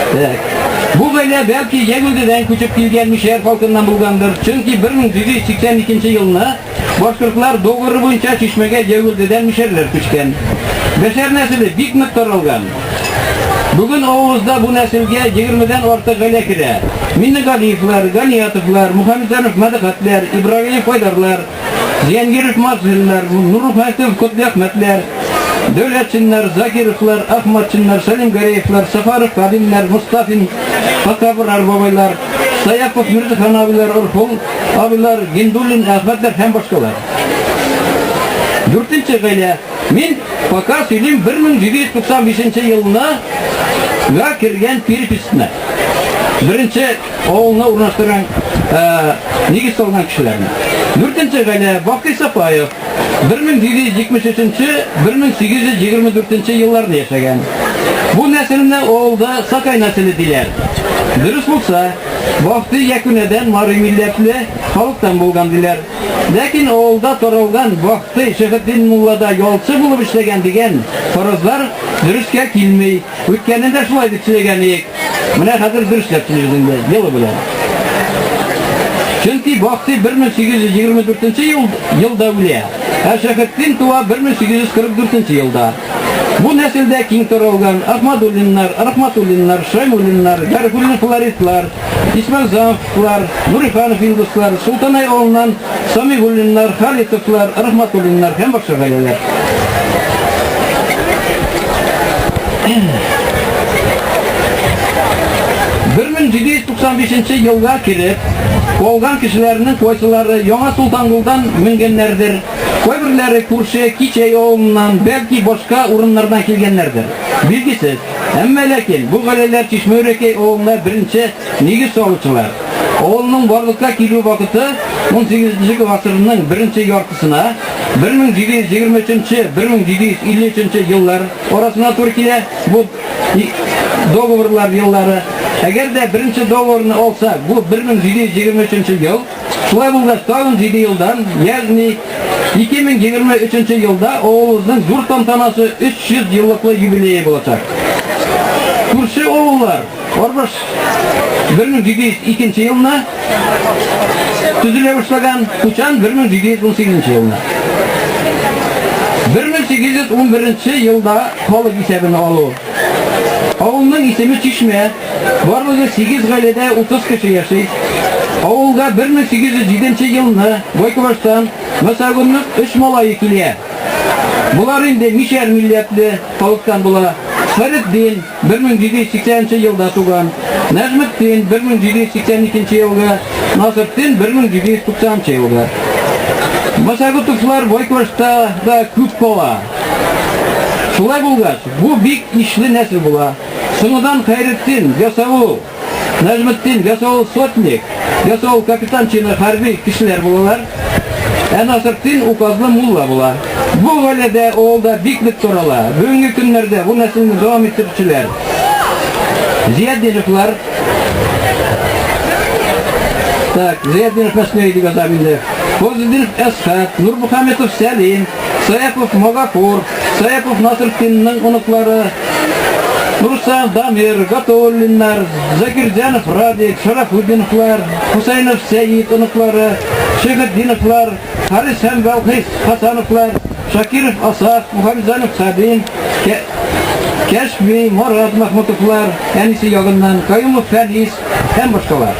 Так. Бу гаилә бәлки Ягүлдедән күчеп килгән мишәр халкыннан булгандыр, чөнки 1782 елны башкортлар договоры буенча Чишмәгә Ягүлдедән мишәрләр күчкән. Бәшәр нәселе бик нык таралган. Бүген авылыбызда бу нәселгә егермедән артык гаилә керә. Миннегалиевлар, Ганиятовлар, Мухаметзянов Мәдехәтләр, Ибраһимов Айдарлар, Зиангиров Марселләр, Нурухмәтов Котбиәхмәтләр, Дәүләтшиннар, Закировлар, Ахматшиннар, Сәлимгәрәевлар, Сафаров Кадимнәр, Мостафин Факабрар бабайлар, Саяпов Мирзахан абыйлар, Орхул абыйлар, Гиндуллин Әхмәтләр һәм башкалар. Дүртенче гаилә. Мин пока сөйлим 1795 елны га кергән переписьны. Беренче авылны урнаштырган, нигез салган кешеләрне. Дүртенче гаилә Бакый Сапаев 1773-1824 елларны яшәгән. Бу нәселне авылда Сакай нәселе диләр. Дөрес булса, Бакый Якүнәдән мари милләтле халыктан булган диләр. Ләкин авылда таралган Бахтый Шәйхетдин муллада ялчы булып эшләгән дигән фаразлар дөрескә килми. Үткәнендә шулай дип сөйләгән идек. Менә хәзер дөресләп сөйлибез инде, елы белән. Чөнки Бахтый 1824 ел, елда үлә, ә Шәйхетдин туа 1844 елда. Бу нәселдә киң таралган Ахмадуллиннар, Рахматуллиннар, Шаймуллиннар, Гарифуллин Флоридлар, Исмәгъзамовлар, Нуриханов Илдуслар, Солтанай авылыннан Самигуллиннар, Халитовлар, Рахматуллиннар һәм башка гаиләләр. 1795 елга кереп, калган кешеләрнең кайсылары Яңа Солтангулдан менгәннәрдер, кайберләре күрше Кичәй авылыннан, бәлки башка урыннардан килгәннәрдер. Билгесез. Әмма ләкин бу гаиләләр Чишмә-Үрәкәй авылына беренче нигез салучылар. Авылның барлыкка килү вакыты унсигезенче гасырның беренче яртысына, 1723 1753 еллар арасына туры килә. Бу договорлар еллары. Әгәр дә беренче договорны алсак, бу 1723 ел. Шулай булгач, тагын җиде елдан, ягъни 2023 елда авылыбызның зур тантанасы 300 еллыклы юбилее булачак. Күрше авыллар Арбаш 1702 елны төзелә башлаган, Кучан 1718 елны. 1811 елда халык исәбен алу. Авылның исеме Чишмә. Барлыгы сигез гаиләдә 30 кеше яши. Авылга 1807 елны Бойкобаштан Масагунның өч малае килә. Болар инде мишәр милләтле халыктан була. Фәретдин 1780 елда туган, Нәҗметдин 1782 елгы, Насыртдин 1790 елгы. Масагутовлар Бойкобашта да күп кала. Шулай булгач, бу бик ишле нәсел була. Соңыдан Хәйретдин, ясавыл, Нәҗметдин, ясавыл сотник, ясавыл капитан чины хәрби кешеләр булалар. Ә Насыртдин указлы мулла була. Бу гаиләдә авылда бик нык тарала. Бүгенге көннәрдә бу нәселне дәвам иттерүчеләр Зиятдиновлар. Так, Зиятдинов Мәснәви дип язам инде. Фозетдинов Әсхәт, Нурмухаметов Сәлим, Саяпов Магафур, Саяпов Насыртдинның оныклары, Нурсан, Дамир, Гатауллиннар, Закирзянов Радик, Шарафутдиновлар, Хусайнов Сәид оныклары, Шәйхетдиновлар, Харис һәм Балхис Хасановлар, Шакиров Асаф, Мухаметзянов Сабин, Кәшби, Марат Махмутовлар, әнисе ягыннан, Каюмов Фәнис һәм башкалар.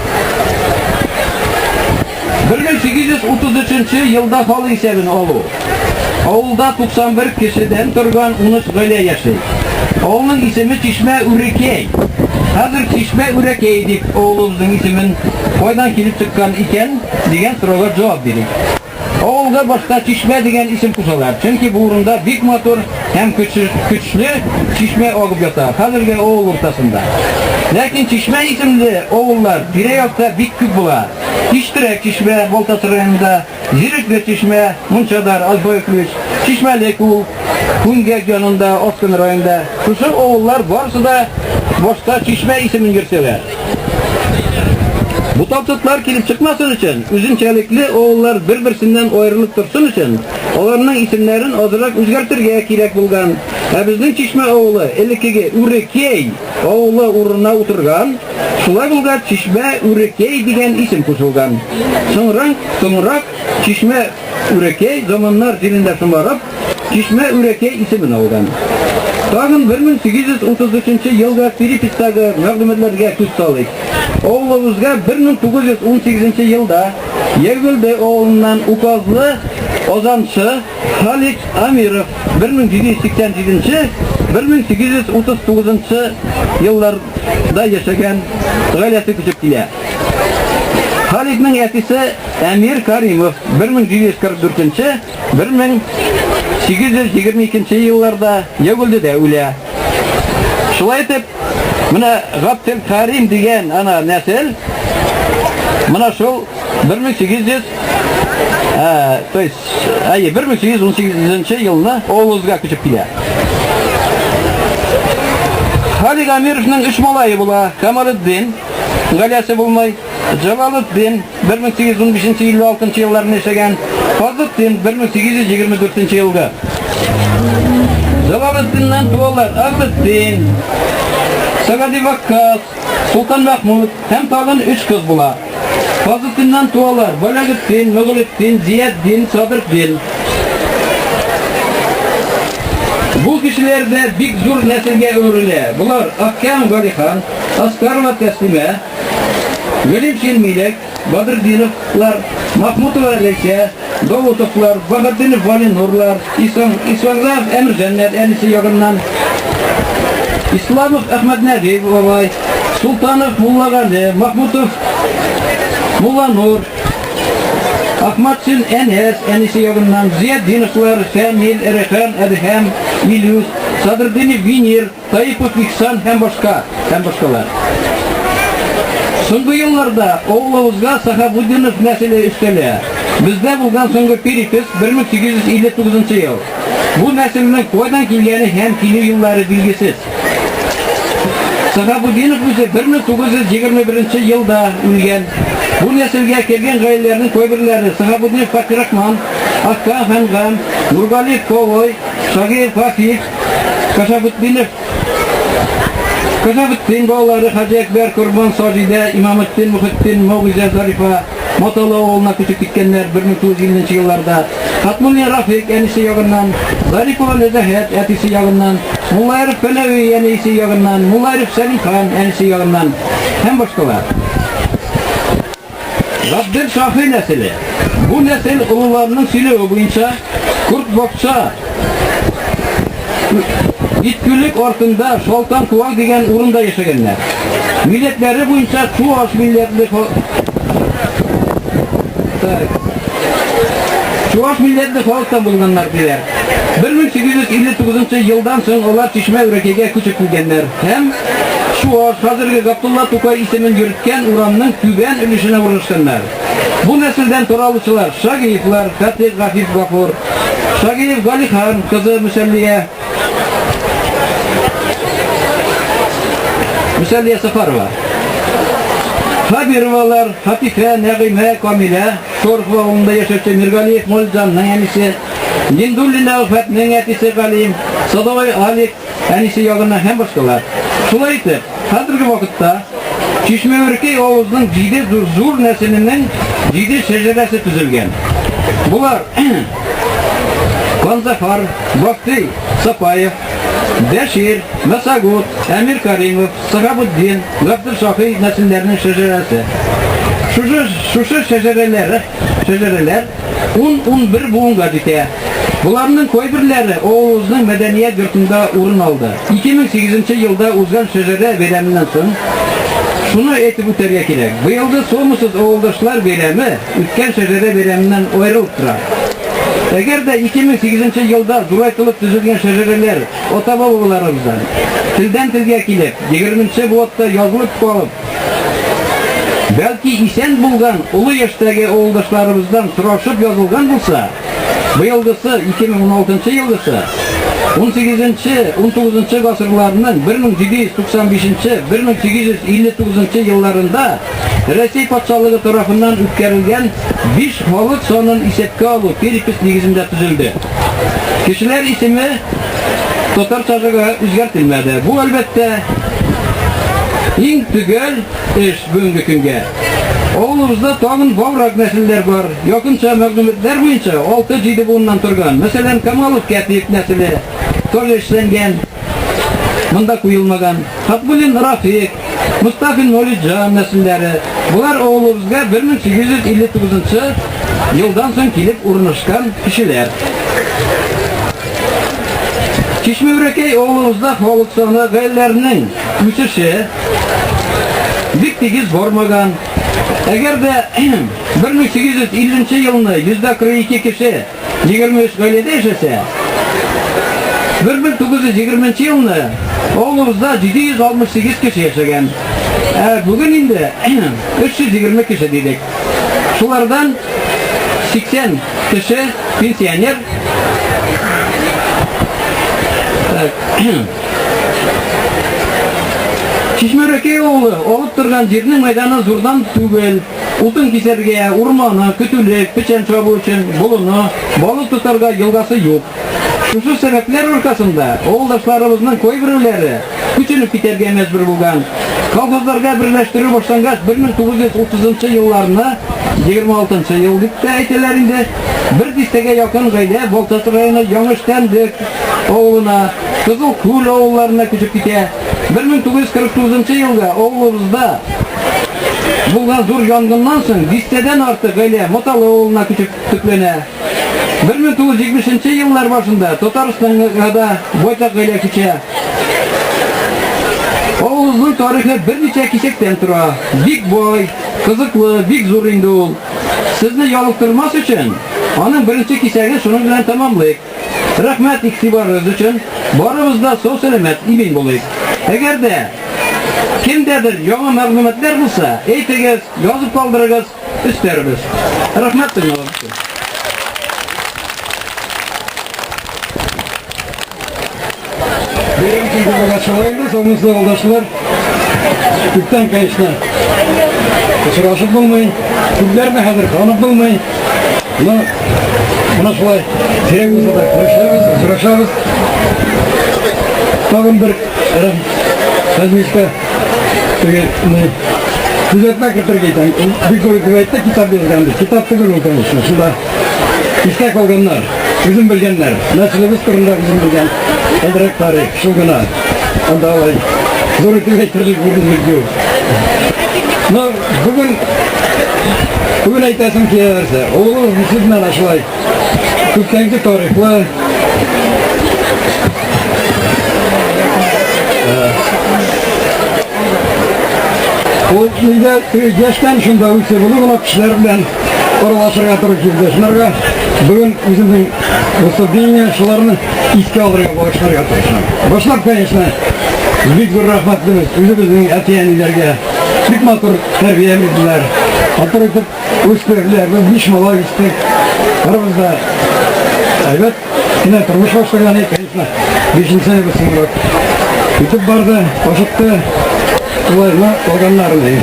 1833 елда халык исәбен алу. Авылда 91 кешедән торган 13 гаилә яши. Авылның исеме Чишмә Үрекәй. Хәзер Чишмә Үрәкәй дип авылыбызның исемен кайдан килеп чыккан икән дигән сорауга җавап бирик. Авылга Авылга башта Чишмә дигән исем кушалар, чөнки бу урында бик матур һәм көчле чишмә агып ята, хәзерге авыл уртасында. Ләкин Чишмә исемле авыллар тирә-якта бик күп була. Иштирәк Чишмә, Балтач районында, Зирекле Чишмә, Мунчадар, Альфой Ключ, Чишмәле Күл, Күнгәк янында, Аскын районында. Шушы авыллар барысы да башта Чишмә исемен йөртәләр. Буталчыклар килеп чыкмасын өчен, үзенчәлекле авыллар бер-берсеннән аерылып торсын өчен, аларның исемнәрен азрак үзгәртергә кирәк булган. Ә безнең Чишмә авылы элеккеге Үрекәй авылы урынына утырган, шулай булгач, Чишмә Үрекәй дигән исем кушылган. Соңрак, соңрак Чишмә Үрекәй заманнар җилендә шомарып, Чишмә Үрәкәй исемен алган. Тагын 1833 елгы переписьтагы мәгълүматларга күз салыйк. Авылыбызга 1918 елда Ергөлде авылыннан указлы азанчы Халик Амиров 1787-1839 елларда яшәгән гаиләсе күчеп килә. Халикның әтисе Әмир Каримов 1744 1822 елларда Ягүлдедә үлә. Шулай итеп, менә Габделкарим дигән ана нәсел менә шул 1800 то есть, әйе, 1818 елны авылыбызга күчеп килә. Халик Амировның өч малае була. Камалетдин, гаиләсе булмый. Җалалетдин, 1815-56 елларны яшәгән, Фазлетдин 1824 елгы. Җалалетдиннән туалар Аглетдин, Сагади Ваккас, Султан Махмуд һәм тагын өч кыз була. Фазлетдиннән туалар Балагетдин, Мөгелетдин, Зиятдин, Садырдин. Бу кешеләр дә бик зур нәселгә әверелә. Болар Ахкам Галихан, Аскарова Тәслимә, Гөлимшин Милек, Бадрдиновлар, Махмутова Ләйсә, Давутовлар, Бахатдинов Валинурлар, Ислам, Исламзаев Әмирҗаннар әнисе ягыннан, Исламов Әхмәтнәби бабай, Султанов Муллагали, Махмутов Мулланур, Ахматшин Әнәс әнисе ягыннан, Зиятдиновлар, Фәнил, Рәхан, Әдһәм, Илюс, Садрдинов Винир, Таипов Ихсан һәм башка, һәм башкалар. Соңгы елларда авылыбызга Сахабуддинов нәселе өстәлә. Бездә булган соңгы перепись 1859 ел. Бу нәселнең кайдан килгәне һәм килү еллары билгесез. Сахабуддинов үзе 1921 елда үлгән. Бу нәселгә кергән гаиләләрнең кайберләре Сахабуддинов Фатирахман, Акка Ханган, Нургали Ковой, Шагиев Хафиз, Кашабутдинов Кашабутдин балалары Хаҗи Әкбәр, Корбан, Саҗидә, Имаметдин, Мөхетдин, Могизә, Зарифа Маталы авылына күчеп киткәннәр 1950 елларда. Хатмуллин Рафик әнисе ягыннан, Зарипова Нәзәһәт әтисе ягыннан, Муллаяров Фәнәви әнисе ягыннан, Муллаяров Сәлимхан әнисе ягыннан һәм башкалар. Габдел Шафи нәселе. Бу нәсел олыларының сөйләве буенча Курт-Бакча Иткүлек артында Шалтан Куак дигән урында яшәгәннәр. Милләтләре буенча чуаш милләтле Так. Чуаш милләтле халыктан булганнар диләр. 1859 елдан соң алар Чишмә Үрәкәйгә күчеп килгәннәр һәм Чуаш, хәзерге Габдулла Тукай исемен йөрткән урамның түбән өлешенә урнашканнар. Бу нәселдән таралучылар Шагиевлар, Фатих Гафиф Гафур, Шагиев Галихан кызы Мөсәллия, Мөсәллия Сафарова, Хабировалар, Хатифә, Нәгыймә, Камилә, Шорохова авылында яшәүче Миргалиев Молҗанның әнисе, Гиндуллина Әлфәтнең әтисе Галим, Садовой Алик, әнисе ягыннан һәм башкалар. Шулай итеп, хәзерге вакытта Чишмәүркәй авылының җиде зур нәселенең җиде шәҗәрәсе төзелгән. Болар Канзафар, Бактый Сапаев, Бәшир, Мәсагут, Әмир Каримов, Сахабутдин, Габделшаһи нәселләренең шәҗәрәсе. Шушы, шушы шәҗәрәләр, шәҗәрәләр Ун-унбер буынга җитә. Боларның кайберләре авылыбызның мәдәният йортында урын алды. 2008 нче елда узган Шәҗәрә бәйрәменнән соң, шуны әйтеп үтәргә кирәк, быелгы Саумысыз авылдашлар бәйрәме үткән Шәҗәрә бәйрәменнән аерылып тора. Әгәр дә 2008 нче елда зурайтылып төзелгән шәҗәрәләр ата-бабаларыбыздан телдән-телгә килеп, егерменче буатта язылып калып, бәлки исән булган олы яшьтәге авылдашларыбыздан сорашып язылган булса, быелгысы, 2016 нчы елгысы, унсигезенче, унтугызынчы гасырларның 1795 нче, 1859 нчы елларында Рәсәй патшалыгы тарафыннан үткәрелгән биш халык санын исәпкә алу перепись нигезендә төзелде. Кешеләр исеме татарчага үзгәртелмәде. Бу, әлбәттә, иң төгәл эш бүгенге көнгә. Авылыбызда тагын баурак нәселләр бар. Якынча мәгълүматлар буенча 6-7 буыннан торган. Мәсәлән, Камалов Кәтиев нәселе тоже эшләнгән. Монда куелмаган. Хатбуллин Рафик, Мостафин Мәүлетҗан нәселләре. Болар авылыбызга 1859 нчы елдан соң килеп урнашкан кешеләр. Чишмәүрәкәй авылыбызда халык саны, гаиләләрнең үсеше бик тигез бармаган. Әгәр дә 1850 нче елны 142 кеше 23 гаиләдә яшәсә, 1920 нче елны авылыбызда 768 кеше яшәгән. Ә бүген инде 320 кеше дидек. Шулардан 80 кеше пенсионер. Так. Чишмәрәкәй авылы алып торган җирнең мәйданы зурдан түгел. Утын кисәргә, урманы, көтүлек, печән чабу өчен болыны, балык тотарга елгасы юк. Шушы сәбәпләр аркасында авылдашларыбызның кайберәүләре күченеп китәргә мәҗбүр булган. Колхозларга берләштерү башлангач, 1930 нчы елларны, 26 нчы ел дип тә әйтәләр инде, бер дистәгә якын гаилә Балтач районы Яңа Штәндек авылына, Кызыл Күл авылларына күчеп китә. 1949 нчы елда авылыбызда Булган зур янгыннан соң дистәдән артык гаилә Моталы авылына күчеп төпләнә. 1970 нче еллар башында Татарстанга да байтак гаилә күчә. Авылыбызның тарихы берничә кисәктән тора. Бик бай, кызыклы, бик зур инде ул. Сезне ялыктырмас өчен, аның беренче кисәген шуның белән тәмамлыйк. Рәхмәт игътибарыгыз өчен. Барыбыз да сау-сәламәт, имин булыйк. Әгәр дә кемдәдер яңа мәгълүматлар булса, әйтегез, язып калдырыгыз, өстәрбез. Рәхмәт тыңлавыгыз өчен. Бәйрәм көн булгач шулай инде, соңгысы авылдашлар. Күптән, конечно, очрашып булмый. Күпләрне хәзер танып булмый. Но менә шулай сирәк булса да күрешәбез, очрашабыз. Тагын бер Хәзмишкә теге төзәтмә кертергә икән. Бик зур итеп әйтте, китап язган дип. Китап түгел ул, конечно, шунда истә калганнар, үзем белгәннәр, нәселебез турында үзем белгән әзрәк тарих, шул гына. Анда алай зур итеп әйтерлек бүгенлек юк. Но бүген бүген әйтәсем килә нәрсә. Авылыбыз действительно әнә шулай күптәнге тарихлы Ул өйдә яшьтән шунда үсеп, олы гына кешеләр белән аралашырга туры килде. Шуларга бүген үземнең выступление шуларны искә алырга багышларга тырышам. Башлап, конечно, бик зур рәхмәтлебез үзебезнең әти-әниләргә. Бик матур тәрбия бирделәр. Матур итеп үстерделәр. Без биш малай үстек. Барыбыз да әйбәт кенә тормыш башлаган идек, конечно. Бишенче соңрак үтеп барды, ашыкты. Шулай, ну, калганнарын.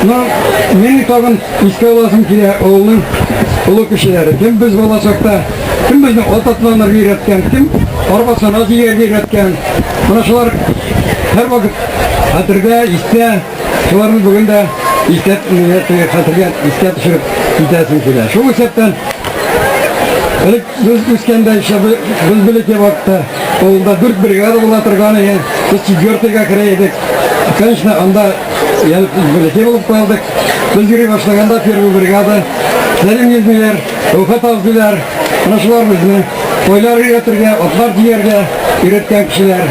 Ну, мин тагын Искә аласым килә авылның олы кешеләре. Кем без бала чакта, кем безне ат атланырга өйрәткән, кем арба чана җигәргә өйрәткән. Менә шулар һәрвакыт хәтердә, истә. Шуларны бүген дә истә, хәтергә искә төшереп китәсем килә. Шул исәптән элек без үскәндә еще без бәләкәй вакытта авылда дүрт бригада була торган иде. Без четвертыйга керә идек. Конечно, анда Янып бәләкәй булып калдык. Без йөри башлаганда первый бригада Сәлим Гизмиләр, Рухат абзыйлар, менә шулар безне тойлар өйрәтергә, атлар җигәргә өйрәткән кешеләр.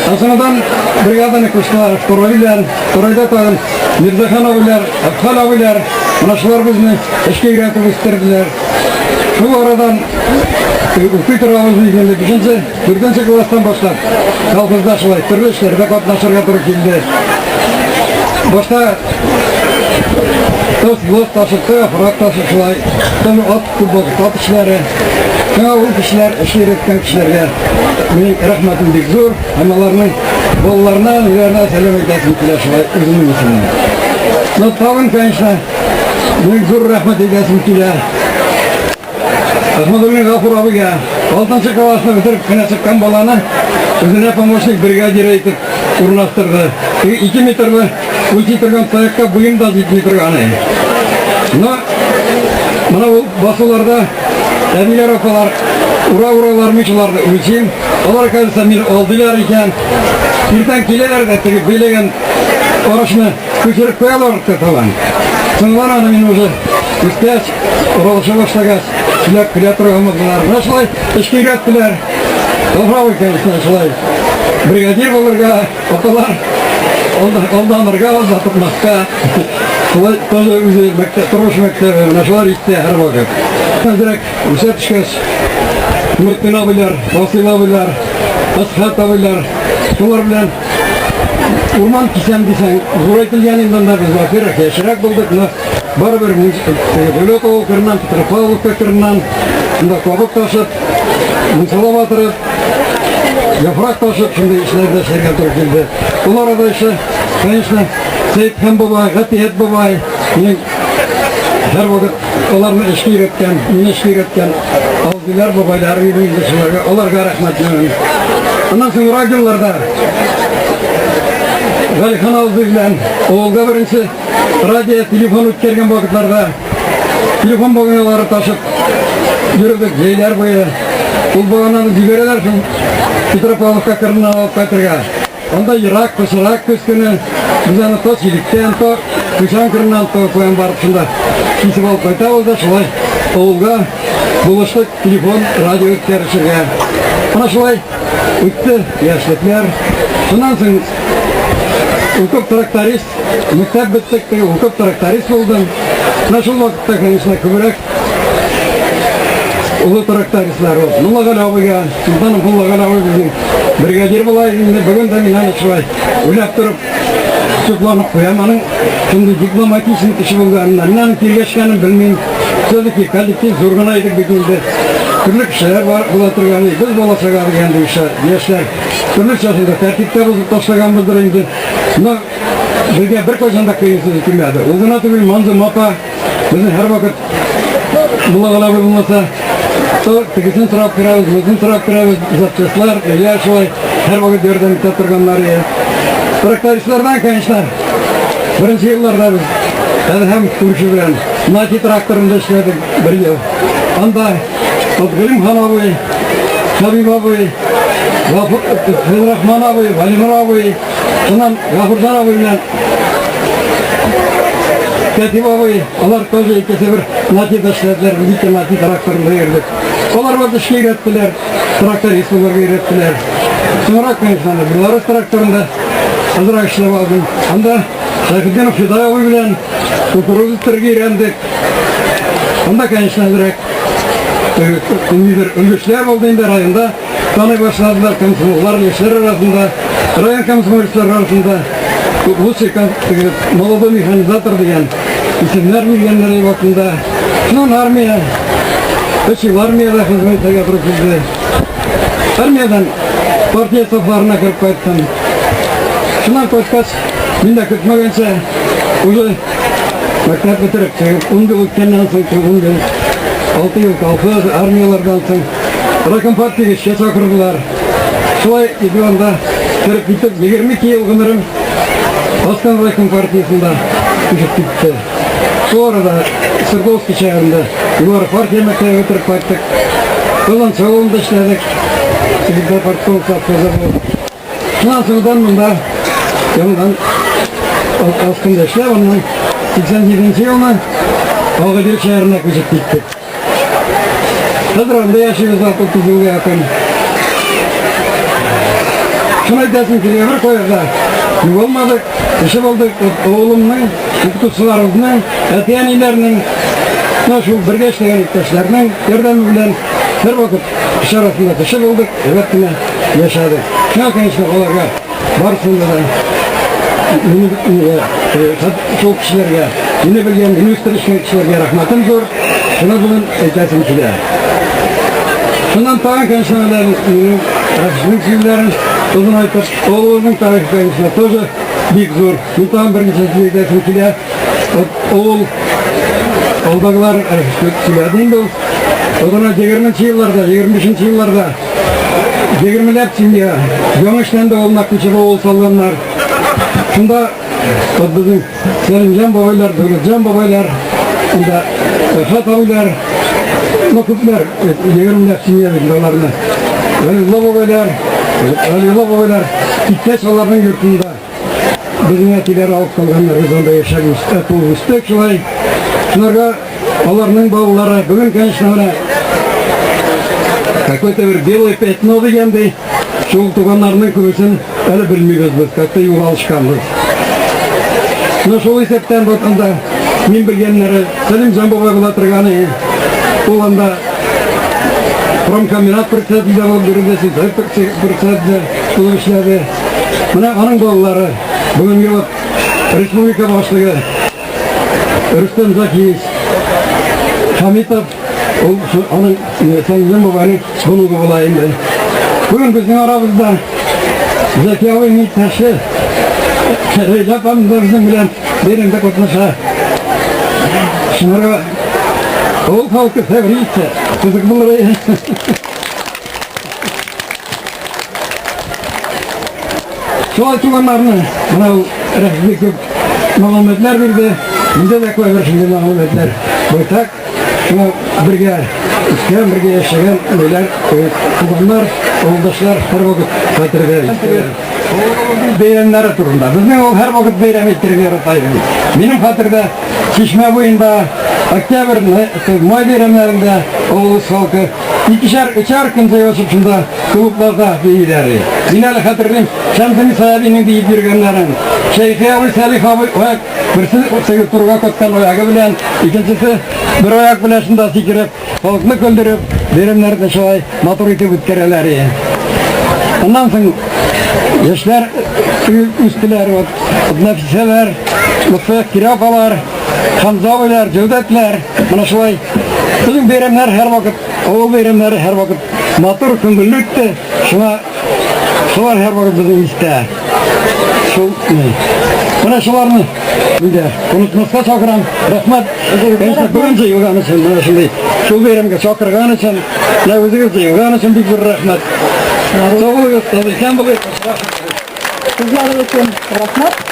Ә соңыннан бригаданы куштылар второй белән, второйда тагын Мирзахан абыйлар, Әфхан абыйлар, менә шулар безне эшкә өйрәтеп үстерделәр. Шул арадан укый торабыз инде бишенче, дүртенче класстан башлап колхозда шулай төрле эшләрдә катнашырга туры килде. Башта тоз, лоз ташып, туфрак ташып шулай, төрле ат күп булды, ат эшләре. Шуңа ул кешеләр, эш өйрәткән кешеләргә минем рәхмәтем бик зур. Һәм аларның балаларына, ниләренә сәлам әйтәсем килә шулай үземнең исемнән. Но тагын, конечно, бик зур рәхмәт әйтәсем килә. Әхмәдуллин Гафур абыйга алтынчы классны бетереп кенә чыккан баланы үзенә помощник бригадиры итеп урнаштырды. Теге 2 метрлы үлчи торган таякка буем да җитми торган. Но менә ул басуларда әбиләр апалар ура-уралар мин шуларны үлчим. Алар, кажется, мине алдыйлар икән. Иртән киләләр дә теге бәйләгән арышны күчереп куялар артка табан. Соңыннан аны мин уже үскәч, аралаша башлагач, сөйләп көлә торган булдылар. Менә шулай эшкә өйрәттеләр. Гафур конечно, шулай бригадир булырга, апалар алданырга, алдатмаска. Шулай тоже үзе мәктәп, тормыш мәктәбе, менә шулар истә һәрвакыт. Әзрәк үсә төшкәч, Нуртдин абыйлар, Васил абыйлар, Әсхәт абыйлар, шулар белән урман кисәм дисәң, зурайтылган инде анда без, во-первых, яшьрәк булдык, но барыбер Дәүләт авыл кырыннан, Петропавловка кырыннан, шунда кабык ташып, мунчала батырып, яфрак ташып, шундый эшләрдә эшләргә туры килде. Ул арада еще, конечно, Сәетхан бабай, Гатият бабай, минем һәрвакыт аларны эшкә өйрәткән, мине эшкә өйрәткән абыйлар, бабайлар иде инде шуларга, аларга рәхмәтлемен. Аннан соң радиоларда Галихан абзый белән авылда беренче радио, телефон үткәргән вакытларда телефон баганалары ташып йөрдек җәйләр буе. Ул багананы җибәрәләр шул Петропавловка кырыннан алып кайтырга. Анда ерак, пычрак көз көне. Без аны то Чилектән, то Кучан кырыннан, то куян барып шунда кисеп алып кайтабыз да шулай авылга булышлык телефон, радио үткәрешергә. Менә шулай үтте яшьлекләр. Шуннан соң укып тракторист, мәктәп беттек, теге укып тракторист булдым. Менә шул вакытта, конечно, күбрәк олы трактористлар ул. Муллагали абыйга, Султанов Муллагали абый безнең бригадир була инде. Бүген дә мин аны шулай уйлап торып, сокланып куям аның шундый дипломатичный кеше булганына. Мин аның тиргәшкәнен белмим. Все-таки коллектив зур гына идек бит инде. Төрле кешеләр бар була торган. Без бала чага дигән дә яшьләр. Төрлечә шунда тәртиптә бозып ташлаганбыздыр инде. Но безгә беркайчан да кыен сүз килмәде. Ул гына түгел, Манзум апа безнең һәрвакыт Муллагали абый булмаса, то тегесен сорап керәбез, монысын сорап керәбез, запчастлар, өйләр шулай һәрвакыт ярдәм итә торганнар иде. Трактористлардан, конечно, беренче елларда без Әдһәм күрше белән Нати тракторында эшләдек бер ел. Анда Гыйлемхан абый, Хәбиб абый, Фәйзрахман абый, Валимур абый, шуннан Гафурҗан абый белән Кәтиб абый, алар тоже икесе бер Натида эшләделәр, без ике Нати тракторында йөрдек. Алар вот эшкә өйрәттеләр, тракторист булырга өйрәттеләр. Соңрак, конечно, Белорус тракторында азрак эшләп алдым. Анда Шәйхетдинов Фидай абый белән кукуруз үстерергә өйрәндек. Анда, конечно, әзрәк ниндидер өлгешләр булды инде районда. Таный башладылар комсомоллар, яшьләр арасында, район комсомольцлары арасында лучший молодой механизатор дигән исемнәр биргәннәр вакытында. Шуннан армия, 3 ел армиядә хезмәт итәргә туры килде. Армиядән партия сафларына кереп кайттым. Шуннан кайткач, мин дә көтмәгәнчә, уже мәктәп бетереп, 10 ел үткәннән соң, 10 ел, 6 ел колхоз, армияләрдән соң, райком партиягә эшкә чакырдылар. Шулай иде анда кереп китеп, 22 ел гомерем Аскан райком партиясендә үтеп китте. Шул арада Свердловский шәһәрендә югары партия мәктәбе бетереп кайттык. Казан авылында эшләдек. Секретарь партком совхозы булып. Шуннан соңдан монда яңадан Аскында эшләп, аннан 87 елны Агыйдел шәһәренә күчеп киттек. Хәзер анда яшибез 30 елга якын. Шуны әйтәсем килә, бер кая югалмадык, кеше булдык, авылымның, укытучыларыбызның, әти-әниләрнең Менә шул бергә эшләгән иптәшләрнең ярдәме белән һәрвакыт кеше арасында кеше булдык, әйбәт кенә яшәдек. Шуңа, конечно, аларга барысында да мине шул кешеләргә, мине белгән, мине үстерешкән кешеләргә рәхмәтем зур. Шуны бүген әйтәсем килә. Шуннан тагын, конечно, менә минем Рәфисның сүзләрен озын айтып, авылның тарихы, конечно, тоже бик зур. Мин тагын берничә сүз әйтәсем килә. Авыл алдагылар сөйләде инде ул. Озына 20 елларда, 25 елларда егермеләп семья Яңа Эшләнде авылына күчеп авыл салганнар. Шунда вот безнең Сәлимҗан бабайлар, Дәүләтҗан бабайлар, анда Рәфат абыйлар, ну күпләр, егермеләп семья бит аларны. Вәлиулла бабайлар, Вәлиулла бабайлар киткәч аларның йортында безнең әтиләр алып калганнар, без анда яшәп үстек, туып үстек шулай. Шуларга аларның балалары бүген, конечно, менә какой-то бер белое пятно дигәндәй, шул туганнарның күбесен әле белмибез без, как-то югалышканбыз. Менә шул исәптән вот анда мин белгәннәре Сәлимҗан бабай була торганы, ул анда промкомбинат председателе булып йөрде, сельсовет председателе булып эшләде. Менә аның балалары бүгенге вот республика башлыгы Рөстәм Закиевич Хамитов, ул аның Сәлимҗан бабайның внугы була инде. Бүген безнең арабызда Зәки абыйның иптәше Рәйлә апам да безнең белән бәйрәмдә катнаша. Шуңарга авыл халкы сәбри итсә, кызык булыр. Шулай туганнарны менә ул рәхмәт күп мәгълүматлар бирде. Миндә дә күп шундый мәгълүматлар байтак. Шуңа бергә үскән, бергә яшәгән ниләр, туганнар, авылдашлар һәрвакыт хәтердә. Бәйрәмнәре турында. Безнең ул һәрвакыт бәйрәм иттерергә ярата иде. Минем хәтердә Чишмә буенда октябрь, май бәйрәмнәрендә авыл халкы икешәр, өчәр көн җыелышып шунда клубларда бииләр. Мин әле хәтерлим, Шәмсениса әбинең биеп йөргәннәрен. Шәйхи абый, Сәлих абый, аяк, берсе теге турга каткан аягы белән, икенчесе бер аяк белән шунда сикереп, халыкны көлдереп, бәйрәмнәрне шулай матур итеп үткәрәләр. Аннан соң яшьләр үстеләр, вот Нәфисәләр, Лотфия Кирә апалар, Хамза абыйлар, Җәүдәтләр, менә шулай. Безнең бәйрәмнәр һәрвакыт, авыл бәйрәмнәре һәрвакыт матур, күңелле үтте. Шуңа шулар һәрвакыт безнең истә. Шул менә шуларны мин дә онытмаска чакырам. Рәхмәт. Конечно, бүген җыелган өчен, менә шундый шул бәйрәмгә чакырган өчен, менә үзегез җыелган өчен бик зур рәхмәт. Сау булыгыз, исән булыгыз. Сүзләре өчен рәхмәт.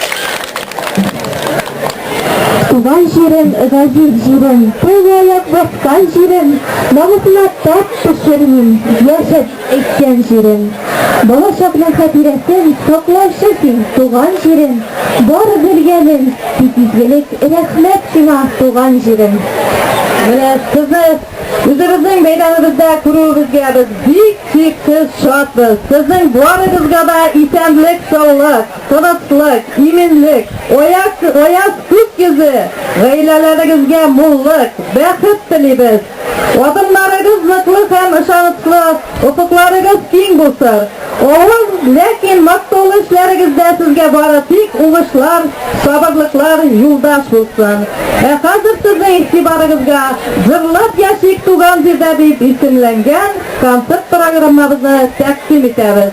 Туган җирем, газиз җирем, Тәүге аяк баскан җирем, Намусыма тап төшермим, Яшәт әйткән җирем. Бала чакның хатирәсен Саклаучы син, туган җирем, Бар белгәнем, тик изгелек, Рәхмәт сиңа, туган җирем. Менә сезне үзебезнең бәйрәмебездә күрүебезгә без бик чиксез шатбыз. Сезнең барыгызга да исәнлек, саулык, тынычлык, иминлек, аяз, аяз күк йөзе, гаиләләрегезгә муллык, бәхет телибез. Адымнарыгыз ныклы һәм ышанычлы, офыкларыгыз киң булсын. Авыр, ләкин мактаулы эшләрегездә сезгә бары тик уңышлар, сабырлыклар юлдаш булсын. Ә хәзер сезнең игътибарыгызга Җырлап яшик туган җирдә дип исемләнгән концерт программабызны тәкъдим итәбез.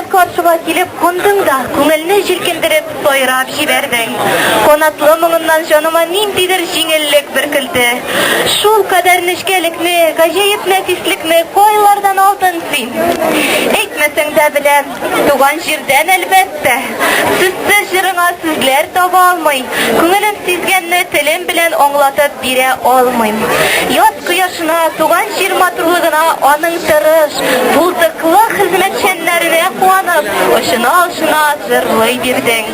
Каршыма килеп кундың да, күңелне җилкендереп сайрап җибәрдең. Канатлы моңыннан җаныма ниндидер җиңеллек бөркелде. Шул кадәр нечкәлекне, гаҗәеп нәфислекне кайлардан алдың син? Әйтмәсәң дә беләм, туган җирдән әлбәттә. Сүзсез җырыңа сүзләр таба алмый, күңелем сизгәнне телем белән аңлатып бирә алмыйм. Яз кояшына, туган җир матурлыгына, аның тырыш, булдыклы хезмәтчәннәренә куанып, очына-очына җырлый бирдең.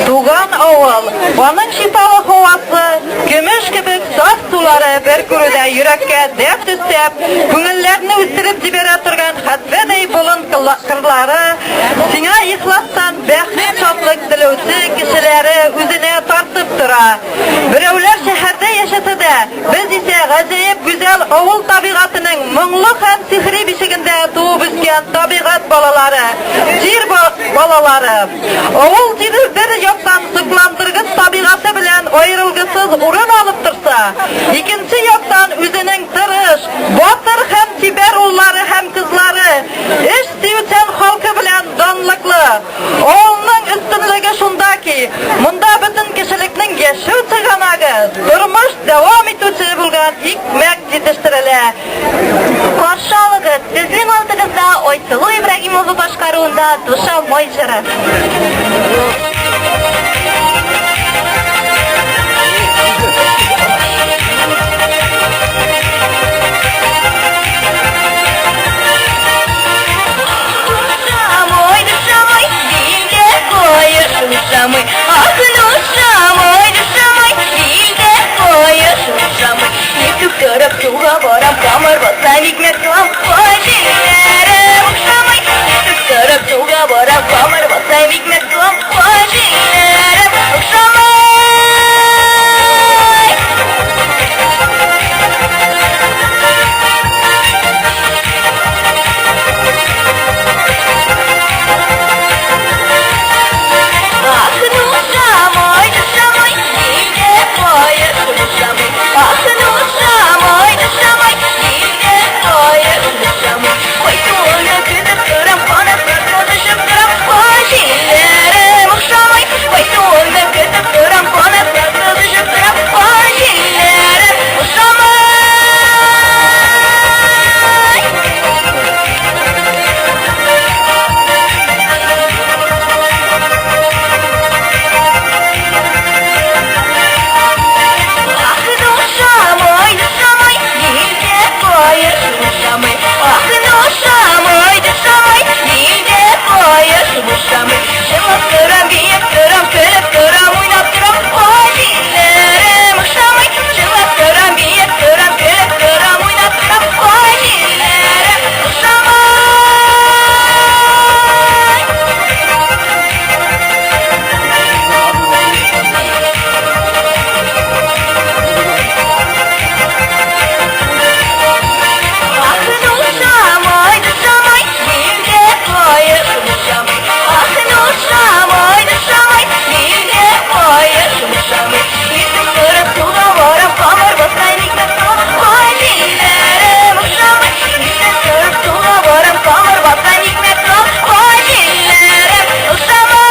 Туган авыл, аның шифалы һавасы, көмеш кебек саф сулары бер күрүдә йөрәккә дәрт өстәп, күңелләрне үстереп җибәрә торган хәтфәдәй болын кырлары, сиңа ихластан бәхет, шатлык теләүче кешеләре үзенә тартып тора. Берәүләр шәһәрдә яшәсә дә, без исә гаҗәеп гүзәл авыл табигатенең моңлы һәм сихри бишегендә туып үскән табигать балалары, җир балалары. Авыл җире бер яктан сокландыргыч табигате белән аерылгысыз урын алып торса, икенче яктан үзенең тырыш, батыр һәм чибәр уллары һәм кызлары, эш сөючән халкы белән данлыклы. Авылның өстенлеге шунда ки, Чөнки монда бөтен кешелекнең яшәү чыганагы, тормыш дәвам итүче булган икмәк җитештерелә. Каршы алыгыз, сезнең алдыгызда Айсылу Ибрагимова башкаруында Душа мой җыры. Душа мой, ах, душа мой, душа мой, илдә кая душа мой. Нитүк торып суга барам, камыр басам, икмәк салам, ой, җилләрем охшамый. Нитүк торып суга барам, камыр басам, икмәк салам, ой, җилләрем охшамый. Ах, душа мой, душа мой, илдә кая душа мой. Ах, душа мой, душа мой, илдә кая душа мой. Кайтуыңны көтеп торам, канатларга төшеп торам, ой, җилләрем охшамый. Кайтуыңны көтеп торам, канатларга төшеп торам, ой, җилләрем охшамый. Ах, душа мой, душа мой, илдә кая душа мой. Ах, душа мой, душа мой, илдә кая душа мой. Җырлап торам, биеп торам, көлеп торам, уйнап торам, ой, җилләрем охшамый. Җырлап торам, биеп торам, көлеп торам, уйнап торам, ой, җилләрем охшамый. Ах, душа мой, душа мой, илдә кая душа мой. Ах, душа мой, душа мой, илдә кая душа мой. Иртеп торып суга барам, камыр басам, икмәк салам, ой, җилләрем охшамый. Иртеп торып суга барам, камыр басам, икмәк салам, ой, җилләрем охшамый.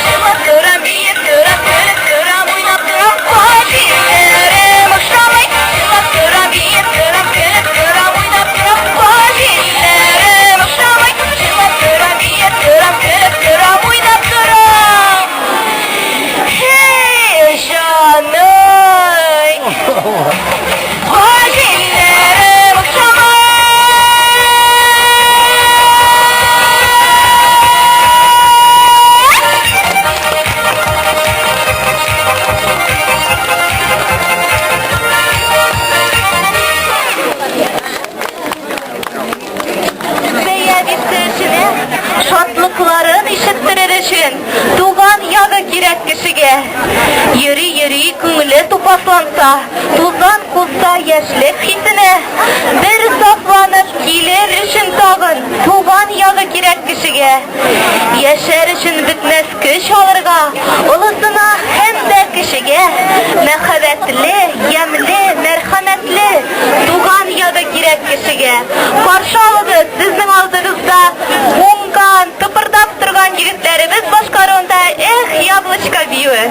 Җырлап торам, биеп торам, көлеп торам, уйнап торам, ой, җилләрем охшамый. Җырлап торам, биеп торам, көлеп торам, уйнап торам, ой, җилләрем охшамый. Җырлап торам, биеп торам, көлеп торам, уйнап торам. Һей, җаный! Ой, җилләрем охшамый. Бәя бирсә шатлыкларын ишеттерер өчен туган ягы кирәк кешегә. Йөри-йөри күңеле тупасланса, тузан куса яшьлек хисенә, бер сафланып килер өчен тагын туган ягы кирәк кешегә. Яшәр өчен бетмәс көч алырга, олысына һәм дә кешегә, мәхәббәтле, ямьле, мәрхәмәтле туган ягы кирәк кешегә. Каршы алыгыз, сезнең алдыгызда уңган, тыпырдап торган егетләребез башкаруында Эх, яблочко биюе.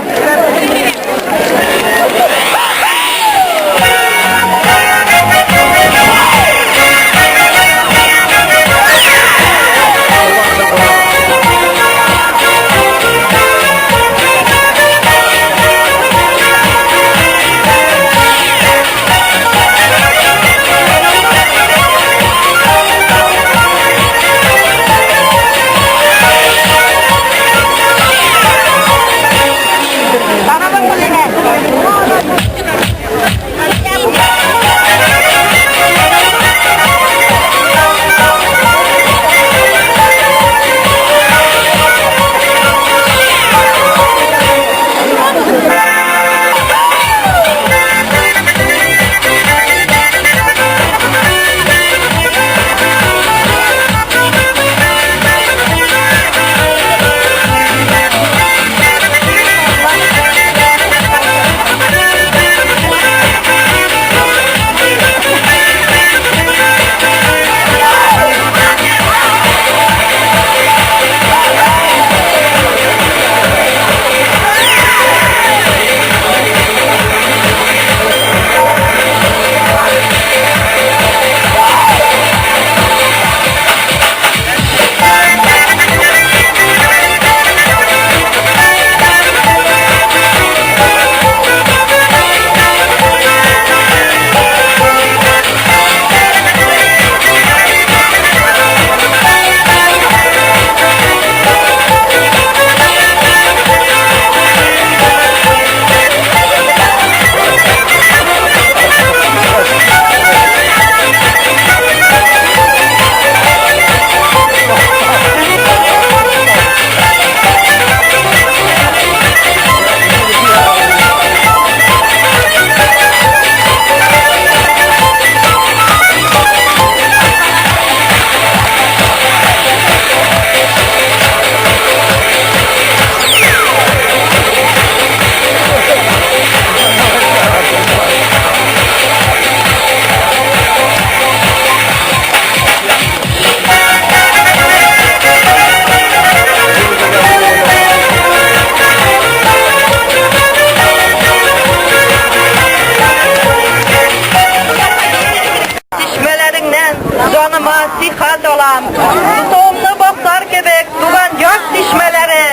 җаныма сихәт алам. Сусавымны басар кебек туган як чишмәләре,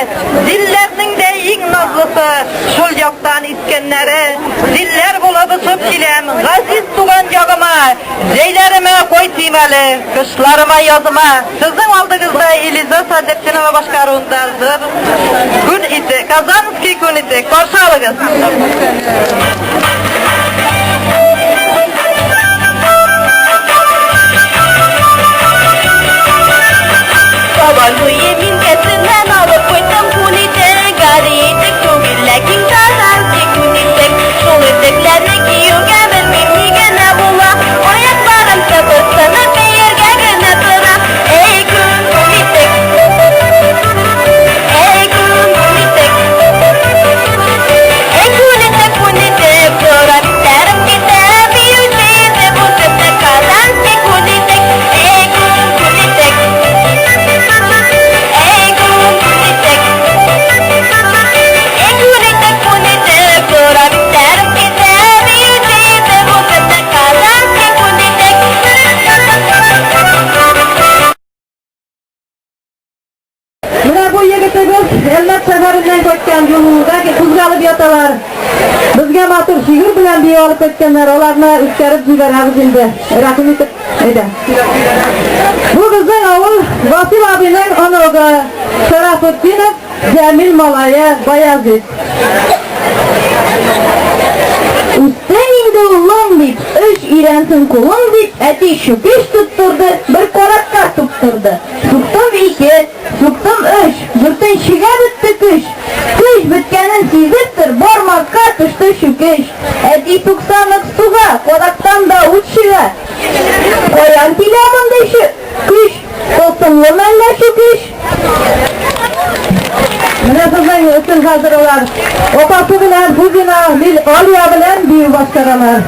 Җилләрнең дә иң назлысы, шул яктан искәннәре. Җилләр булып очып киләм газиз туган ягыма, Җәйләремә кайтыйм әле, кышларыма, языма. Сезнең алдыгызда Элиза Садетдинова башкаруында җыр Күн итек, Казанский күн итек. Каршы алыгыз. Сабан туе минкәсеннән алып кайттым күн итек, гади итек түгел, ләкин казанский күн итек. Шул итекләрне киюгә белмим ни генә була, аякларым тыпырсынып биергә генә тора. Әй күн, күн итек. Әй күн, күн итек. Әй күн итек, күн итек, тора битәрем китә, биюче итеп үсеп казанский күн итек. Әй күн, күн итек. Әй күн, күн итек. Әй күн итек, күн итек, тора битәрем китә, биюче итеп үсеп казанский күн итек. Менә бу егетебез Әлмәт шәһәреннән кайткан юлда кузгалып яталар. Безгә матур шигырь белән бию алып кайтканнар. Аларны үткәреп җибәрәбез инде. Рәхим итеп, әйдә. Бу безнең авыл Васил абыйның оныгы Шарафутдинов Җәмил малае Баязит. Үстең инде, улым, дип, эш өйрәнсен кулың дип, әти чүкеч тоттырды, бер каракка суктырды. Суктым ике, суктым өч, дүртенчегә бетте көч. Көч беткәнен сизептер, бармакка төште чүкеч. Әти сукса нык суга, карактан да ут чыга. Каян килә мондый көч? Тылсымлы мәллә чүкеч? Менә сезнең өчен хәзер алар апасы белән Бузина Алия белән бию башкаралар.